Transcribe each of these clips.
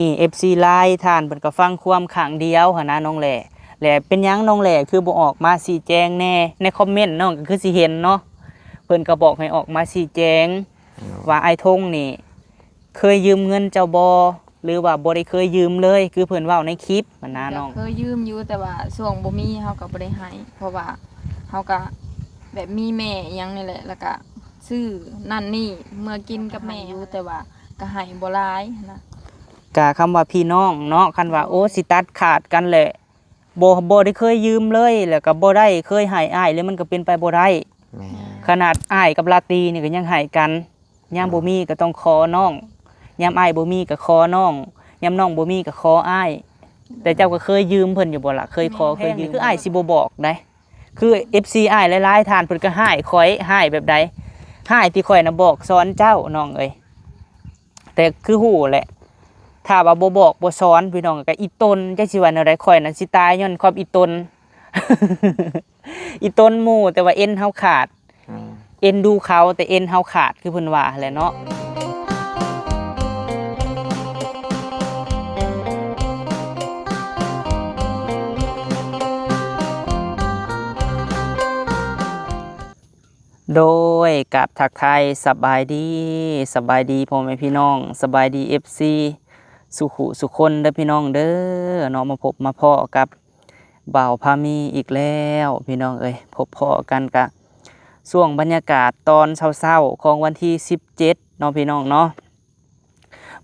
ນີ້ ເອັຟຊີ ຫຼາຍທ່ານເພິ່ນກໍຟັງຄວາມຂ້າງດຽວຫັ້ນນະນ້ອງແຫຼ້ ແລະເປັນຫຍັງນ້ອງແຫຼ້ຄືບໍ່ອອກມາຊີ້ແຈງແດ່? ໃນຄອມເມັນນ້ອງກໍຄືຊິເຫັນເນາະ ເພິ່ນກໍບອກໃຫ້ອອກມາຊີ້ແຈງ ໂດຍ ວ່າອ້າຍທົງນີ້ເຄີຍຢືມເງິນເຈົ້າບໍ່ ຫຼືວ່າບໍ່ໄດ້ເຄີຍຢືມເລີຍ ຄືເພິ່ນເວົ້າໃນຄລິບຫັ້ນນະນ້ອງ. ກໍເຄີຍຢືມຢູ່ ແຕ່ວ່າຊ່ວງບໍ່ມີເຮົາກໍບໍ່ໄດ້ໃຫ້ ເພາະວ່າເຮົາກໍແບບມີແມ່ອີ່ຫຍັງນີ້ແຫຼະ ແລ້ວກໍຊື້ນັ້ນນີ້ເມືອກິນກັບແມ່ຢູ່ ແຕ່ວ່າກໍໃຫ້ບໍ່ຫຼາຍຫັ້ນນະ. ກະຄຳວ່າພີ່ນ້ອງເນາະ ຄັນວ່າ ໂອ້ ຊິຕັດຂາດກັນແຫຼະ ບໍ່ ບໍ່ໄດ້ເຄີຍຢືມເລີຍ ແລ້ວກໍບໍ່ໄດ້ເຄີຍໃຫ້ອ້າຍເລີຍ ມັນກໍເປັນໄປບໍ່ໄດ້. ແມ່ນ. ຂະໜາດອ້າຍກັບລາຕີນີ້ກໍຍັງໃຫ້ກັນ ຍາມບໍ່ມີກໍຕ້ອງຂໍນ້ອງ ຍາມອ້າຍບໍ່ມີກໍຂໍນ້ອງ ຍາມນ້ອງບໍ່ມີກໍຂໍອ້າຍ. ແຕ່ເຈົ້າກໍເຄີຍຢືມເພິ່ນຢູ່ບໍ່ລະ? ເຄີຍຂໍ ເຄີຍຢືມ. ຄືອ້າຍຊິບໍ່ບອກໃດ ຄື ເອັຟຊີ ອ້າຍຫຼາຍໆທ່ານເພິ່ນກໍຮ້າຍຂ້ອຍ. ຮ້າຍແບບໃດ? ຮ້າຍທີ່ຂ້ອຍນະບອກສອນເຈົ້ານ້ອງເອີຍ. ແຕ່ຄືຮູ້ແຫຼະ ຖ້າວ່າບໍ່ບອກບໍ່ສອນພີ່ນ້ອງ ກໍອີ່ຕົນ ຈັກຊິວ່າແນວໃດ. ຂ້ອຍນະຊິຕາຍຍ້ອນຄວາມອີ່ຕົນ ອີ່ຕົນໝູ່ ແຕ່ວ່າເອັນເຮົາຂາດ. ແມ່ນ. ເອັນດູເຂົາ ແຕ່ເອັນເຮົາຂາດ ຄືເພິ່ນວ່າຫັ້ນແຫຼະເນາະ. ໂດຍ ກາບທັກທາຍສະບາຍດີ ສະບາຍດີພໍ່ແມ່ພີ່ນ້ອງ ສະບາຍດີ ເອັຟຊີ ສູ່ຜູ້ສູ່ຄົນເດີພີ່ນ້ອງເດີເນາະ. ມາພົບມາພໍ້ກັບບ່າວພາມີອີກແລ້ວພີ່ນ້ອງເອີຍ. ພົບພໍ້ກັນກະຊ່ວງບັນຍາກາດຕອນເຊົ້າໆຂອງວັນທີສິບເຈັດເນາະພີ່ນ້ອງເນາະ.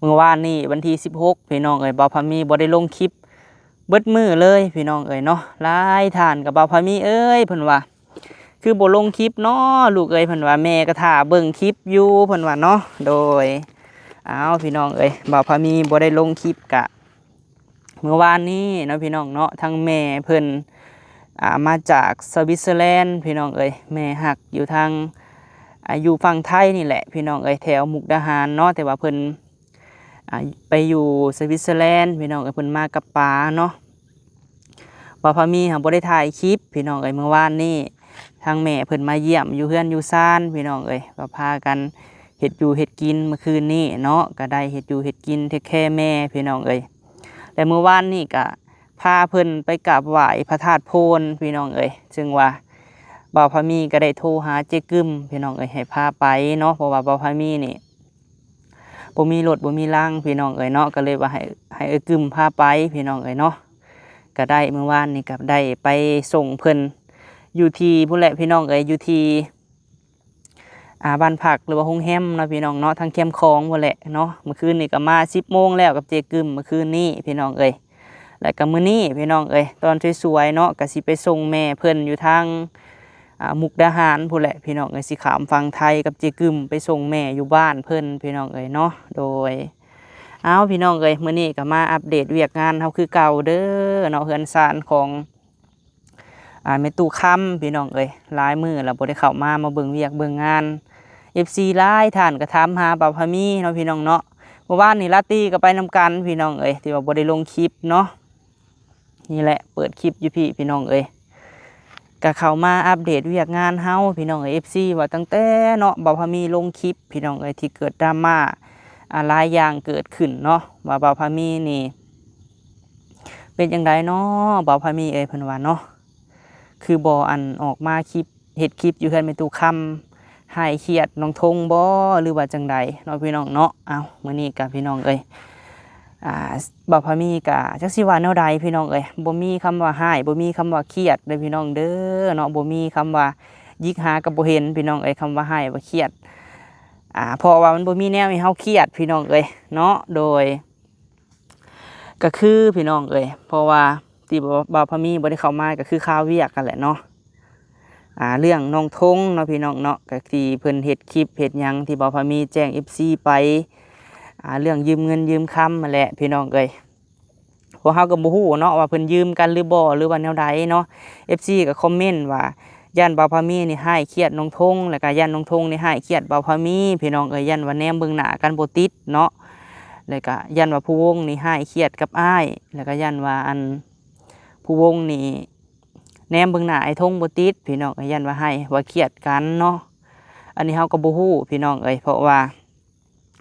ມື້ວານນີ້ວັນທີສິບຫົກ ພີ່ນ້ອງເອີຍ ບ່າວພາມີບໍ່ໄດ້ລົງຄລິບເບິດມື້ເລີຍພີ່ນ້ອງເອີຍເນາະ. ຫຼາຍທ່ານກໍ ບ່າວພາມີເອີຍ ເພິ່ນວ່າ ຄືບໍ່ລົງຄລິບເນາະລູກເອີຍ ເພິ່ນວ່າ ແມ່ກໍຖ້າເບິ່ງຄລິບຢູ່ ເພິ່ນວ່າເນາະ. ໂດຍ ອ້າວ ພີ່ນ້ອງເອີຍ ບ່າວພາມີບໍ່ໄດ້ລົງຄລິບກະ ມື້ວານນີ້ເນາະພີ່ນ້ອງເນາະ ທາງແມ່ເພິ່ນ ອ່າ ມາຈາກສະວິດເຊີແລນພີ່ນ້ອງເອີຍ. ແມ່ຮັກຢູ່ທາງ ອ່າ ຢູ່ຝັ່ງໄທນີ້ແຫຼະພີ່ນ້ອງເອີຍ ແຖວມຸກດາຫານເນາະ ແຕ່ວ່າເພິ່ນ ອ່າ ໄປຢູ່ສະວິດເຊີແລນພີ່ນ້ອງເອີຍ ເພິ່ນມາກັບປາເນາະ. ບ່າວພາມີຫາບໍ່ໄດ້ຖ່າຍຄລິບພີ່ນ້ອງເອີຍ. ມື້ວານນີ້ທາງແມ່ເພິ່ນມາຢ້ຽມຢູ່ເຮືອນຢູ່ຊານພີ່ນ້ອງເອີຍ ກໍພາກັນເຮັດຢູ່ເຮັດກິນມື້ຄືນນີ້ເນາະ ກໍໄດ້ເຮັດຢູ່ເຮັດກິນ ເທກແຄແມ່ພີ່ນ້ອງເອີຍ. ແລະມື້ວານນີ້ກະພາເພິ່ນໄປກາບໄຫວ້ພະທາດໂພນພີ່ນ້ອງເອີຍ ຊຶ່ງວ່າບ່າວພາມີກໍໄດ້ໂທຫາເຈ້ກຶມພີ່ນ້ອງເອີຍ ໃຫ້ພາໄປເນາະ ເພາະວ່າບ່າວພາມີນີ້ບໍ່ມີລົດບໍ່ມີລາງພີ່ນ້ອງເອີຍເນາະ ກໍເລີຍວ່າໃຫ້ ໃຫ້ເອື້ອຍກຶມພາໄປພີ່ນ້ອງເອີຍເນາະ. ກໍໄດ້ ມື້ວານນີ້ກໍໄດ້ໄປສົ່ງເພິ່ນຢູ່ທີ່ພຸ້ນແຫຼະພີ່ນ້ອງເອີຍ ຢູ່ທີ່ ອ່າ ບ້ານພັກ ຫຼືວ່າໂຮງແຮມເນາະພີ່ນ້ອງເນາະ ທາງແຄມຂອງພຸ້ນແຫຼະເນາະ. ມື້ຄືນນີ້ກໍມາສິບໂມງແລ້ວກັບເຈ້ກຶມ ມື້ຄືນນີ້ພີ່ນ້ອງເອີຍ. ແລ້ວກໍມື້ນີ້ພີ່ນ້ອງເອີຍ ຕອນສວຍໆເນາະ ກໍຊິໄປສົ່ງແມ່ເພິ່ນຢູ່ທາງ ອ່າ ມຸກດາຫານພຸ້ນແຫຼະພີ່ນ້ອງເອີຍ ຊິຂ້າມຝັ່ງໄທກັບເຈ້ກຶມ ໄປສົ່ງແມ່ຢູ່ບ້ານເພິ່ນພີ່ນ້ອງເອີຍເນາະ. ໂດຍ ອ້າວ ພີ່ນ້ອງເອີຍ ມື້ນີ້ກໍມາອັບເດດວຽກງານເຮົາຄືເກົ່າເດີເນາະ ເຮືອນຊານຂອງ ອ່າ ແມ່ຕູ້ຄຳພີ່ນ້ອງເອີຍ ຫຼາຍມື້ແລ້ວບໍ່ໄດ້ເຂົ້າມາ ມາເບິ່ງວຽກເບິ່ງງານ. ເອັຟຊີຫຼາຍທ່ານກໍຖາມຫາບ່າວພາມີເນາະພີ່ນ້ອງເນາະ. ມື້ວານນີ້ລາຕີກໍໄປນຳກັນພີ່ນ້ອງເອີຍ ທີ່ວ່າບໍ່ໄດ້ລົງຄລິບເນາະ. ນີ້ແຫຼະ ເປີດຄລິບຢູ່ພີ້ພີ່ນ້ອງເອີຍ ກໍເຂົ້າມາອັບເດດວຽກງານເຮົາພີ່ນ້ອງເອີຍ. ເອັຟຊີວ່າຕັ້ງແຕ່ເນາະ ບ່າວພາມີລົງຄລິບພີ່ນ້ອງເອີຍ ທີ່ເກີດດຣາມາ ອ່າ ຫຼາຍຢ່າງເກີດຂຶ້ນເນາະ ວ່າບ່າວພາມີນີ້ ເປັນຈັ່ງໃດເນາະ ບ່າວພາມີເອີຍ ເພິ່ນວ່າເນາະ ຄືບໍ່ ອັນ ອອກມາຄລິບ ເຮັດຄລິບຢູ່ເຮືອນແມ່ຕູ້ຄຳ ຫາຍຄຽດນ້ອງທົງບໍ່ ຫຼືວ່າຈັ່ງໃດເນາະພີ່ນ້ອງເນາະ. ເອົ້າ ມື້ນີ້ກະພີ່ນ້ອງເອີຍ ອ່າ ບ່າວພາມີກະຈັກຊິວ່າແນວໃດພີ່ນ້ອງເອີຍ ບໍ່ມີຄຳວ່າຮ້າຍ ບໍ່ມີຄຳວ່າຄຽດເດີພີ່ນ້ອງເດີເນາະ ບໍ່ມີຄຳວ່າຢິກຫາກໍບໍ່ເຫັນພີ່ນ້ອງເອີຍ ຄຳວ່າຮ້າຍວ່າຄຽດ ອ່າ ເພາະວ່າມັນບໍ່ມີແນວໃຫ້ເຮົາຄຽດພີ່ນ້ອງເອີຍເນາະ. ໂດຍ ກໍຄືພີ່ນ້ອງເອີຍ ເພາະວ່າທີ່ບ່າວພາມີບໍ່ໄດ້ເຂົ້າມາ ກໍຄືຄາວຽກຫັ້ນແຫຼະເນາະ ອ່າ ເລື່ອງນ້ອງທົງເນາະພີ່ນ້ອງເນາະ ກໍທີ່ເພິ່ນເຮັດຄລິບເຮັດຫຍັງ ທີ່ບ່າວພາມີແຈ້ງເອັຟຊີໄປ ອ່າ ເລື່ອງຢືມເງິນຢືມຄຳຫັ້ນແຫຼະພີ່ນ້ອງເອີຍ. ພວກເຮົາກໍບໍ່ຮູ້ເນາະວ່າເພິ່ນຢືມກັນຫຼືບໍ່ ຫຼືວ່າແນວໃດເນາະ. ເອັຟຊີກໍຄອມເມັນວ່າ ຢ້ານບ່າວພາມີນີ້ຮ້າຍຄຽດນ້ອງທົງ ແລ້ວກໍຢ້ານນ້ອງທົງນີ້ຮ້າຍຄຽດບ່າວພາມີພີ່ນ້ອງເອີຍ ຢ້ານວ່າແນມເບິ່ງໜ້າກັນບໍ່ຕິດເນາະ ແລ້ວກໍຢ້ານວ່າພູວົງນີ້ຮ້າຍຄຽດກັບອ້າຍ ແລ້ວກໍຢ້ານວ່າ ອັນ ພູວົງນີ້ແນມເບິ່ງໜ້າອ້າຍທົງບໍ່ຕິດພີ່ນ້ອງເອີຍ ຢ້ານວ່າຮ້າຍວ່າຄຽດກັນເນາະ. ອັນນີ້ເຮົາກໍບໍ່ຮູ້ພີ່ນ້ອງເອີຍ ເພາະວ່າ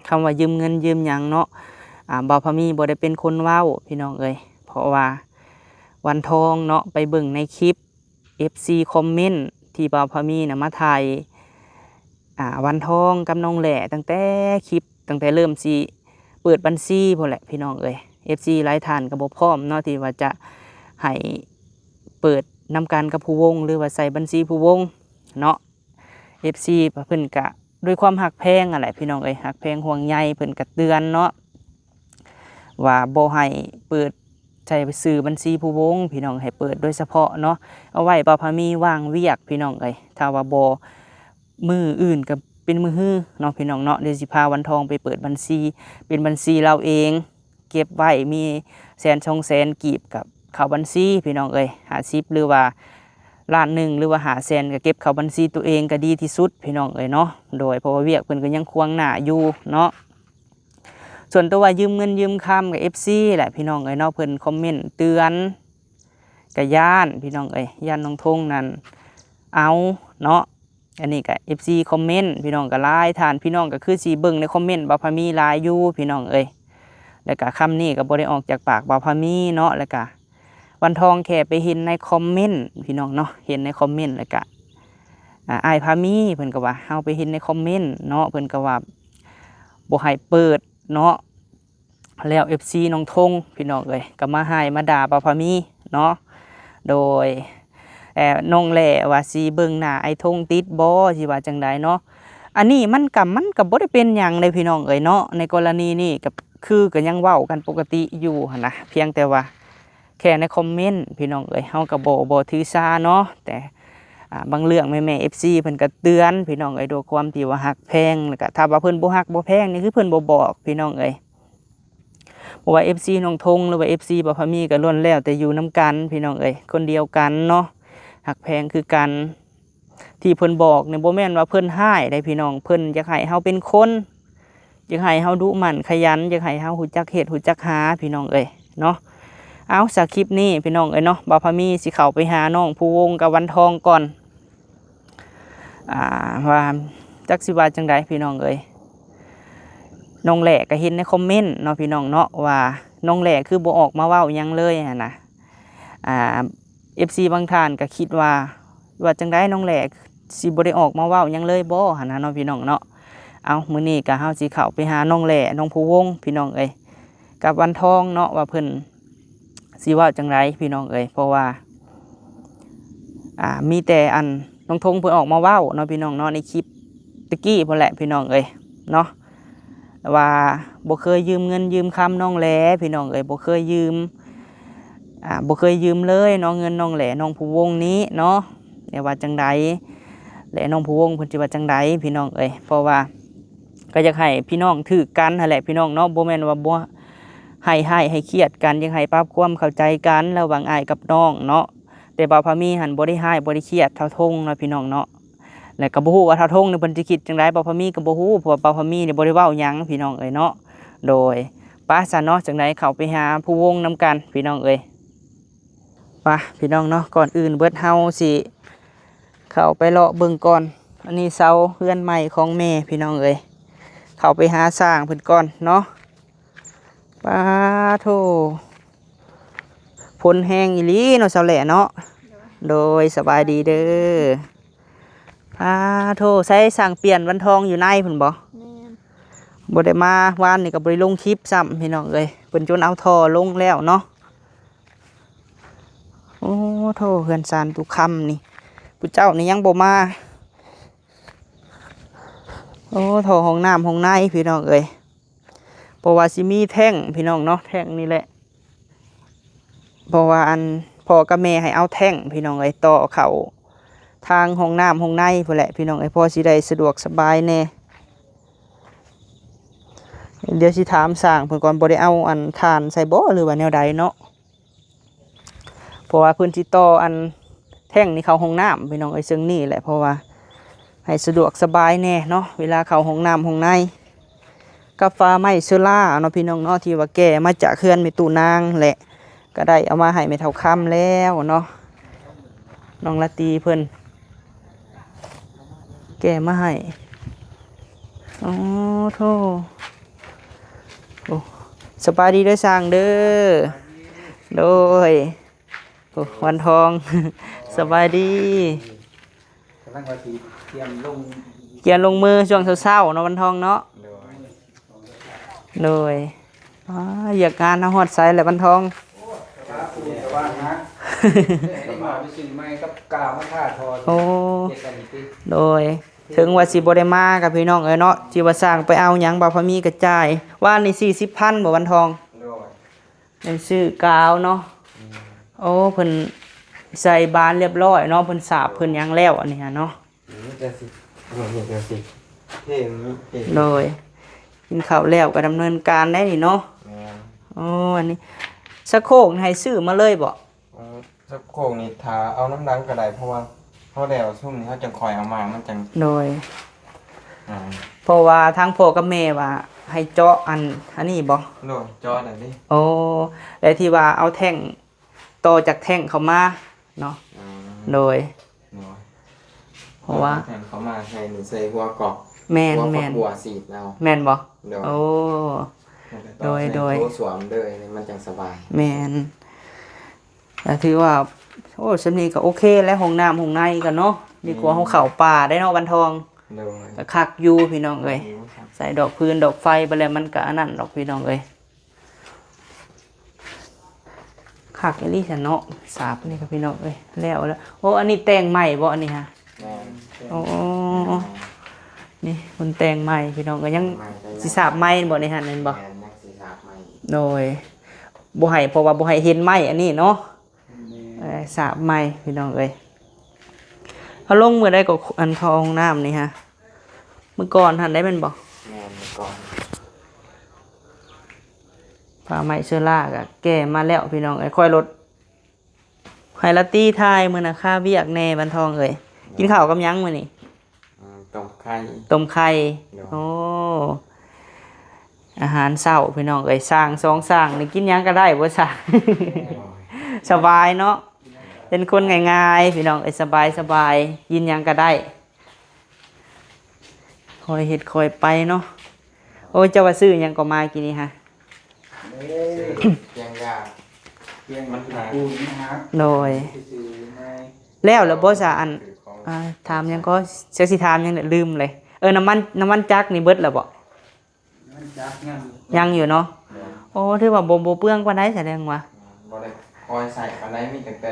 ຄຳວ່າຢືມເງິນຢືມຫຍັງເນາະ ອ່າ ບ່າວພາມີບໍ່ໄດ້ເປັນຄົນເວົ້າພີ່ນ້ອງເອີຍ ເພາະວ່າວັນທອງເນາະ ໄປເບິ່ງໃນຄລິບ ເອັຟຊີ ຄອມເມັນທີ່ບ່າວພາມີນະມາຖ່າຍ ອ່າ ວັນທອງກັບນ້ອງແຫຼຕັ້ງແຕ່ຄລິບ ຕັ້ງແຕ່ເລີ່ມຊິເປີດບັນຊີພຸ້ນແຫຼະພີ່ນ້ອງເອີຍ. ເອັຟຊີ ຫຼາຍທ່ານກໍບໍ່ພ້ອມເນາະ ທີ່ວ່າຈະໃຫ້ເປີດນຳກັນກັບຜູ້ວົງ ຫຼືວ່າໃສ່ບັນຊີຜູ້ວົງເນາະ. ເອັຟຊີ ເພິ່ນກະດ້ວຍຄວາມຮັກແພງຫັ້ນແຫຼະພີ່ນ້ອງເອີຍ ຮັກແພງຫ່ວງໃຍ ເພິ່ນກະເຕືອນເນາະ ວ່າບໍ່ໃຫ້ເປີດໃສ່ຊື່ບັນຊີຜູ້ວົງພີ່ນ້ອງ ໃຫ້ເປີດໂດຍສະເພາະເນາະ ເອົາໄວ້ບ່າວພາມີວ່າງວຽກພີ່ນ້ອງເອີຍ. ຖ້າວ່າບໍ່ ມື້ອື່ນກໍເປັນມື້ຮືເນາະພີ່ນ້ອງເນາະ ດຽວຊິພາວັນທອງໄປເປີດບັນຊີ ເປັນບັນຊີລາວເອງ ເກັບໄວ້ມີແສນສອງແສນກີບ ກໍເຂົ້າບັນຊີພີ່ນ້ອງເອີຍ ຫ້າສິບ ຫຼືວ່າລ້ານໜຶ່ງ ຫຼືວ່າຫ້າແສນ ກໍເກັບເຂົ້າບັນຊີຕົວເອງກໍດີທີ່ສຸດພີ່ນ້ອງເອີຍເນາະ. ໂດຍ ເພາະວ່າວຽກເພິ່ນກໍຍັງຂວາງໜ້າຢູ່ເນາະ. ສ່ວນຕົວວ່າຢືມເງິນຢືມຄຳ ກໍ ເອັຟຊີ ແຫຼະພີ່ນ້ອງເອີຍເນາະ ເພິ່ນຄອມເມັນເຕືອນ ກະຢ້ານພີ່ນ້ອງເອີຍ ຢ້ານນ້ອງທົງນັ້ນເອົາເນາະ. ອັນນີ້ກະ ເອັຟຊີ ຄອມເມັນພີ່ນ້ອງ ກະຫຼາຍທ່ານ ພີ່ນ້ອງກະຄືຊິເບິ່ງໃນຄອມເມັນບ່າວພາມີຫຼາຍຢູ່ພີ່ນ້ອງເອີຍ. ແລ້ວກະຄຳນີ້ກະບໍ່ໄດ້ອອກຈາກປາກບ່າວພາມີເນາະ ແລ້ວກະວັນທອງແຄ່ໄປເຫັນໃນຄອມເມັນພີ່ນ້ອງເນາະ ເຫັນໃນຄອມເມັນ ແລ້ວກະ ອ່າ ອ້າຍພາມີເພິ່ນກໍວ່າ ເຮົາໄປເຫັນໃນຄອມເມັນເນາະ ເພິ່ນກໍວ່າບໍ່ໃຫ້ເປີດເນາະ. ແລ້ວ ເອັຟຊີ ນ້ອງທົງພີ່ນ້ອງເອີຍ ກໍມາຮ້າຍມາດ່າບ່າວພາມີເນາະ. ໂດຍ ແອ ນ້ອງແຫຼວ່າຊິເບິ່ງໜ້າອ້າຍທົງຕິດບໍ່ ຊິວ່າຈັ່ງໃດເນາະ. ອັນນີ້ມັນກໍ ມັນກໍບໍ່ໄດ້ເປັນຫຍັງເດ້ພີ່ນ້ອງເອີຍເນາະ ໃນກໍລະນີນີ້ກໍຄືກໍຍັງເວົ້າກັນປົກກະຕິຢູ່ຫັ້ນນະ ພຽງແຕ່ວ່າ ແຄ່ໃນຄອມເມັນພີ່ນ້ອງເອີຍ ເຮົາກໍບໍ່ ບໍ່ຖືສາເນາະ. ແຕ່ ອ່າ ບາງເລື່ອງແມ່ໆ ເອັຟຊີ ເພິ່ນກໍເຕືອນພີ່ນ້ອງເອີຍ ດ້ວຍຄວາມທີ່ວ່າຮັກແພງ ແລ້ວກໍຖ້າວ່າເພິ່ນບໍ່ຮັກບໍ່ແພງນີ້ ຄືເພິ່ນບໍ່ບອກພີ່ນ້ອງເອີຍ. ບໍ່ວ່າ ເອັຟຊີ ນ້ອງທົງ ຫຼືວ່າ ເອັຟຊີ ບ່າວພາມີ ກໍລ້ວນແລ້ວແຕ່ຢູ່ນຳກັນພີ່ນ້ອງເອີຍ ຄົນດຽວກັນເນາະ ຮັກແພງຄືກັນ. ທີ່ເພິ່ນບອກນີ້ບໍ່ແມ່ນວ່າເພິ່ນຮ້າຍເດ້ພີ່ນ້ອງ ເພິ່ນຢາກໃຫ້ເຮົາເປັນຄົນ ຢາກໃຫ້ເຮົາດຸໝັ່ນຂະຫຍັນ ຢາກໃຫ້ເຮົາຮູ້ຈັກເຮັດຮູ້ຈັກຫາພີ່ນ້ອງເອີຍເນາະ. ເອົາ ສຳລັບຄລິບນີ້ພີ່ນ້ອງເອີຍເນາະ ບ່າວພາມີຊິເຂົ້າໄປຫານ້ອງພູວົງກັບວັນທອງກ່ອນ ອ່າ ວ່າຈັກຊິວ່າຈັ່ງໃດພີ່ນ້ອງເອີຍ. ນ້ອງແຫຼກໍເຫັນໃນຄອມເມັນເນາະພີ່ນ້ອງເນາະ ວ່ານ້ອງແຫຼຄືບໍ່ອອກມາເວົ້າຫຍັງເລີຍຫັ້ນນະ. ອ່າ ເອັຟຊີ ບາງທ່ານກໍຄິດວ່າ ວ່າຈັ່ງໃດ ນ້ອງແຫຼຊິບໍ່ໄດ້ອອກມາເວົ້າຫຍັງເລີຍບໍ່ຫັ້ນນະເນາະ ພີ່ນ້ອງເນາະ. ເອົາ ມື້ນີ້ກໍເຮົາຊິເຂົ້າໄປຫານ້ອງແຫຼ ນ້ອງພູວົງ ພີ່ນ້ອງເອີຍ ກັບວັນທອງເນາະ ວ່າເພິ່ນຊິເວົ້າຈັ່ງໃດ ພີ່ນ້ອງເອີຍ. ເພາະວ່າ ອ່າ ມີແຕ່ອັນ ນ້ອງທົງເພິ່ນອອກມາເວົ້າເນາະ ພີ່ນ້ອງເນາະ ໃນຄລິບຕະກີ້ພຸ້ນແຫຼະ ພີ່ນ້ອງເອີຍເນາະ ວ່າບໍ່ເຄີຍຢືມເງິນຢືມຄຳນ້ອງແຫຼ ພີ່ນ້ອງເອີຍ ບໍ່ເຄີຍຢືມ ອ່າ ບໍ່ເຄີຍຢືມເລີຍເນາະ ເງິນນ້ອງແຫຼ ນ້ອງພູວົງນີ້ເນາະ. ແຕ່ວ່າຈັ່ງໃດ ແລະ ນ້ອງພູວົງເພິ່ນຊິວ່າຈັ່ງໃດ ພີ່ນ້ອງເອີຍ. ເພາະວ່າກໍຢາກໃຫ້ພີ່ນ້ອງຖືກກັນຫັ້ນແຫຼະ ພີ່ນ້ອງເນາະ ບໍ່ແມ່ນວ່າບໍ່ໃຫ້ຮ້າຍໃຫ້ຄຽດກັນ ຢາກໃຫ້ປັບຄວາມເຂົ້າໃຈກັນລະຫວ່າງອ້າຍກັບນ້ອງເນາະ. ແຕ່ບ່າວພາມີຫັ້ນບໍ່ໄດ້ຮ້າຍບໍ່ໄດ້ຄຽດເທົ່າທົງເນາະ ພີ່ນ້ອງເນາະ. ແລ້ວກໍບໍ່ຮູ້ວ່າທ້າວທົງນີ້ເພິ່ນຊິຄິດຈັ່ງໃດ ບ່າວພາມີກໍບໍ່ຮູ້ ເພາະວ່າບ່າວພາມີນີ້ບໍ່ໄດ້ເວົ້າຫຍັງ ພີ່ນ້ອງເອີຍເນາະ. ໂດຍ ປະຊັ້ນເນາະ ຈັ່ງໃດເຂົ້າໄປຫາພູວົງນຳກັນ ພີ່ນ້ອງເອີຍ. ປະ ພີ່ນ້ອງເນາະ ກ່ອນອື່ນເບິດເຮົາຊິເຂົ້າໄປເລາະເບິ່ງກ່ອນ. ອັນນີ້ເສົາເຮືອນໃໝ່ຂອງແມ່ ພີ່ນ້ອງເອີຍ ເຂົ້າໄປຫາຊ່າງເພິ່ນກ່ອນເນາະ. ປາໂທ້ ຝົນແຮງອີ່ຫຼີເນາະ ສາວແຫຼເນາະ. ໂດຍ ສະບາຍດີເດີ. ປາໂທ້ ໃສຊ່າງປ່ຽນວັນທອງຢູ່ໃນພຸ້ນບໍ່? ແມ່ນ ບໍ່ໄດ້ມາ ວານນີ້ກໍບໍ່ໄດ້ລົງຄລິບຊ້ຳ ພີ່ນ້ອງເອີຍ ເພິ່ນຈົນເອົາທໍ່ລົງແລ້ວເນາະ. ໂອ້ໂທ້ ເຮືອນຊານຕຸຄຳນີ້ ຜູ້ເຈົ້ານີ້ຍັງບໍ່ມາ. ໂອ້ ທໍ່ຫ້ອງນ້ຳຫ້ອງໃນ ພີ່ນ້ອງເອີຍ. ເພາະວ່າຊິມີແທ້ງ ພີ່ນ້ອງເນາະ ແທ້ງນີ້ແຫຼະ ເພາະວ່າອັນພໍ່ກັບແມ່ໃຫ້ເອົາແທ້ງ ພີ່ນ້ອງເອີຍ ຕໍ່ເຂົ້າທາງຫ້ອງນ້ຳຫ້ອງໃນພຸ້ນແຫຼະ ພີ່ນ້ອງເອີຍ ພໍຊິໄດ້ສະດວກສະບາຍແດ່. ດຽວຊິຖາມຊ່າງເພິ່ນກ່ອນ ບໍ່ໄດ້ເອົາອັນຖ່ານໃສ່ບໍ່ ຫຼືວ່າແນວໃດເນາະ. ເພາະວ່າເພິ່ນຊິຕໍ່ອັນແທ້ງນີ້ເຂົ້າຫ້ອງນ້ຳ ພີ່ນ້ອງເອີຍ ເຊິ່ງນີ້ແຫຼະ ເພາະວ່າໃຫ້ສະດວກສະບາຍແດ່ເນາະ ເວລາເຂົ້າຫ້ອງນ້ຳຫ້ອງໃນ. ກັບຝາໄມ້ໂຊລາເນາະ ພີ່ນ້ອງເນາະ ທີ່ວ່າແກ່ມາຈາກເຮືອນແມ່ຕູ້ນາງແຫຼະ ກໍໄດ້ເອົາມາໃຫ້ແມ່ເຖົ້າຄຳແລ້ວເນາະ ນ້ອງລາຕີເພິ່ນ ແກ່ມາໃຫ້. ໂອ້ໂທ້ ໂອ້ ສະບາຍດີເດີຊ່າງເດີ. ໂດຍ ໂອ້ ວັນທອງ ສະບາຍດີ. ກຳລັງວ່າຊິກຽມລົງ ກຽມລົງມືຊ່ວງເຊົ້າໆເນາະ ວັນທອງເນາະ. ໂດຍ ໂດຍ. ອ້າ ວຽກງານເຮົາຮອດໃສແລ້ວ ວັນທອງ? ໂອ້ ສະບາຍດີ ສະບາຍນະ ເດັກນ້ອຍໄປຊື້ໃໝ່ກັບກາວມາທາທໍ່. ໂອ້ ເຮັດອັນນີ້ຕິ. ໂດຍ ເຖິງວ່າຊິບໍ່ໄດ້ມາກັບພີ່ນ້ອງເອີຍເນາະ ທີ່ວ່າຊ່າງໄປເອົາຫຍັງ ບ່າວພາມີກະຈ່າຍ ວານນີ້ສີ່ສິບພັນບໍ່ ວັນທອງ? ໂດຍ ໄດ້ຊື້ກາວເນາະ. ອືມ ໂອ້ ເພິ່ນໃສ່ບານລຽບຮ້ອຍເນາະ ເພິ່ນສາບເພິ່ນຫຍັງແລ້ວ ອັນນີ້ຫັ້ນເນາະ. ອືມ ຈັ່ງຊີ້ ເອົານີ້ຈັ່ງຊີ້ ເທ່ນີ້ ເທ່. ໂດຍ ກິນເຂົ້າແລ້ວກໍດຳເນີນການໄດ້ນີ້ເນາະ. ແມ່ນ. ໂອ້ ອັນນີ້ ສະໂຄກໃຫ້ຊື້ມາເລີຍບໍ່? ອືມ ສະໂຄກນີ້ຖ້າເອົານຳຫຼັງກໍໄດ້ ເພາະວ່າເຮົາແລ້ວຊຸມນີ້ເຮົາຈັ່ງຄ່ອຍເອົາມາ ມັນຈັ່ງ. ໂດຍ. ອ່າ ເພາະວ່າທາງພໍ່ກັບແມ່ວ່າໃຫ້ເຈາະອັນ ອັນນີ້ບໍ່? ໂດຍ ເຈາະໄດ້ເດ້. ໂອ້ ແລະທີ່ວ່າເອົາແທ່ງ ຕໍ່ຈາກແທ່ງເຂົ້າມາເນາະ. ອືມ ໂດຍ ໂດຍ. ເພາະວ່າແທ່ງເຂົ້າມາໃສ່ນີ້ ໃສ່ຫົວກອກ. ແມ່ນ ຫົວ ແມ່ນ ຫົວສີດເອົາ. ແມ່ນບໍ່? ໂດຍ. ໂອ້ ໂດຍ ໂດຍ ໃສ່ໂຖສ້ວມເລີຍ ມັນຈັ່ງສະບາຍ. ແມ່ນ. ກໍຖືວ່າ ໂອ້ ສ່ຳນີ້ກໍໂອເຄແລ້ວ ຫ້ອງນ້ຳຫ້ອງໃນກໍເນາະ ດີກວ່າເຮົາເຂົ້າປ່າໄດ໋ເນາະ ວັນທອງ. ໂດຍ. ກໍຄັກຢູ່ພີ່ນ້ອງເອີຍ ຄັກຢູ່ ໃສ່ດອກຟືນດອກໄຟໄປແລ້ວ ມັນກໍອັນນັ້ນດອກພີ່ນ້ອງເອີຍ. ຄັກອີ່ຫຼີຊັ້ນເນາະ ສາບນີ້ກໍພີ່ນ້ອງເອີຍ ແລ້ວ ແລ້ວ. ໂອ້ ອັນນີ້ແຕ່ງໃໝ່ບໍ່ ອັນນີ້ຫະ? ແມ່ນ. ໂອ້ ນີ້ເພິ່ນແຕ່ງໃໝ່ພີ່ນ້ອງເອີຍ ຍັງ ແຕ່ງໃໝ່ ຊິສາບໃໝ່ບໍ່ນີ້ຫະ ແມ່ນບໍ່? ແມ່ນ ຍັງຊິສາບໃໝ່. ໂດຍ. ບໍ່ໃຫ້ ເພາະວ່າບໍ່ໃຫ້ເຫັນໄມ້ອັນນີ້ເນາະ. ແມ່ນ. ເອີ ສາບໃໝ່ພີ່ນ້ອງເອີຍ. ເຮົາລົງມື້ໃດກໍ ອັນເຂົ້າຫ້ອງນ້ຳນີ້ຫະ ມື້ກ່ອນຫັ້ນໄດ໋ແມ່ນບໍ່? ແມ່ນ ມື້ກ່ອນ. ຜ້າໄມ້ເຊື້ອລາກະແກ່ມາແລ້ວພີ່ນ້ອງເອີຍ. ຂ້ອຍລົດໃຫ້ລາຕີຖ່າຍ ມື້ນະຄາວຽກແດ່ ວັນທອງເອີຍ. ໂດຍ. ກິນເຂົ້າກັບຫຍັງມື້ນີ້? ອືມ ຕົ້ມໄຂ່. ຕົ້ມໄຂ່. ໂດຍ. ໂອ້ ອາຫານເຊົ້າພີ່ນ້ອງເອີຍ ຊ່າງສອງຊ່າງນີ້ກິນຫຍັງກໍໄດ້ບໍ່ຊ່າງ? ໂດຍ. ສະບາຍເນາະ ເປັນຄົນງ່າຍໆ ພີ່ນ້ອງເອີຍ ສະບາຍໆ ກິນຫຍັງກໍໄດ້ ຄ່ອຍເຮັດຄ່ອຍໄປເນາະ. ໂອ້ຍ ເຈົ້າວ່າຊື້ຫຍັງກໍມາກີ້ນີ້ຫະ? ເອີ ຊື້ພຽງຢາ ພຽງມັນຫາ ໂດຍ. ແລ້ວລະບໍ່ສະ ອັນ ອ່າ ຖາມຫຍັງກໍ ຈັກຊິຖາມຫຍັງ ລືມເລີຍ. ເອີ ນ້ຳມັນ ນ້ຳມັນຈັກນີ້ເບິດລະບໍ່? ນ້ຳມັນຈັກຍັງ ຍັງຢູ່ເນາະ. ໂດຍ. ໂອ້ ຖືວ່າບໍ່ ບໍ່ເປືອງປານໃດ ສະແດງວ່າ ອືມ ບໍ່ໄດ້ຄ່ອຍໃຊ້ປານໃດ ມີຕັ້ງແຕ່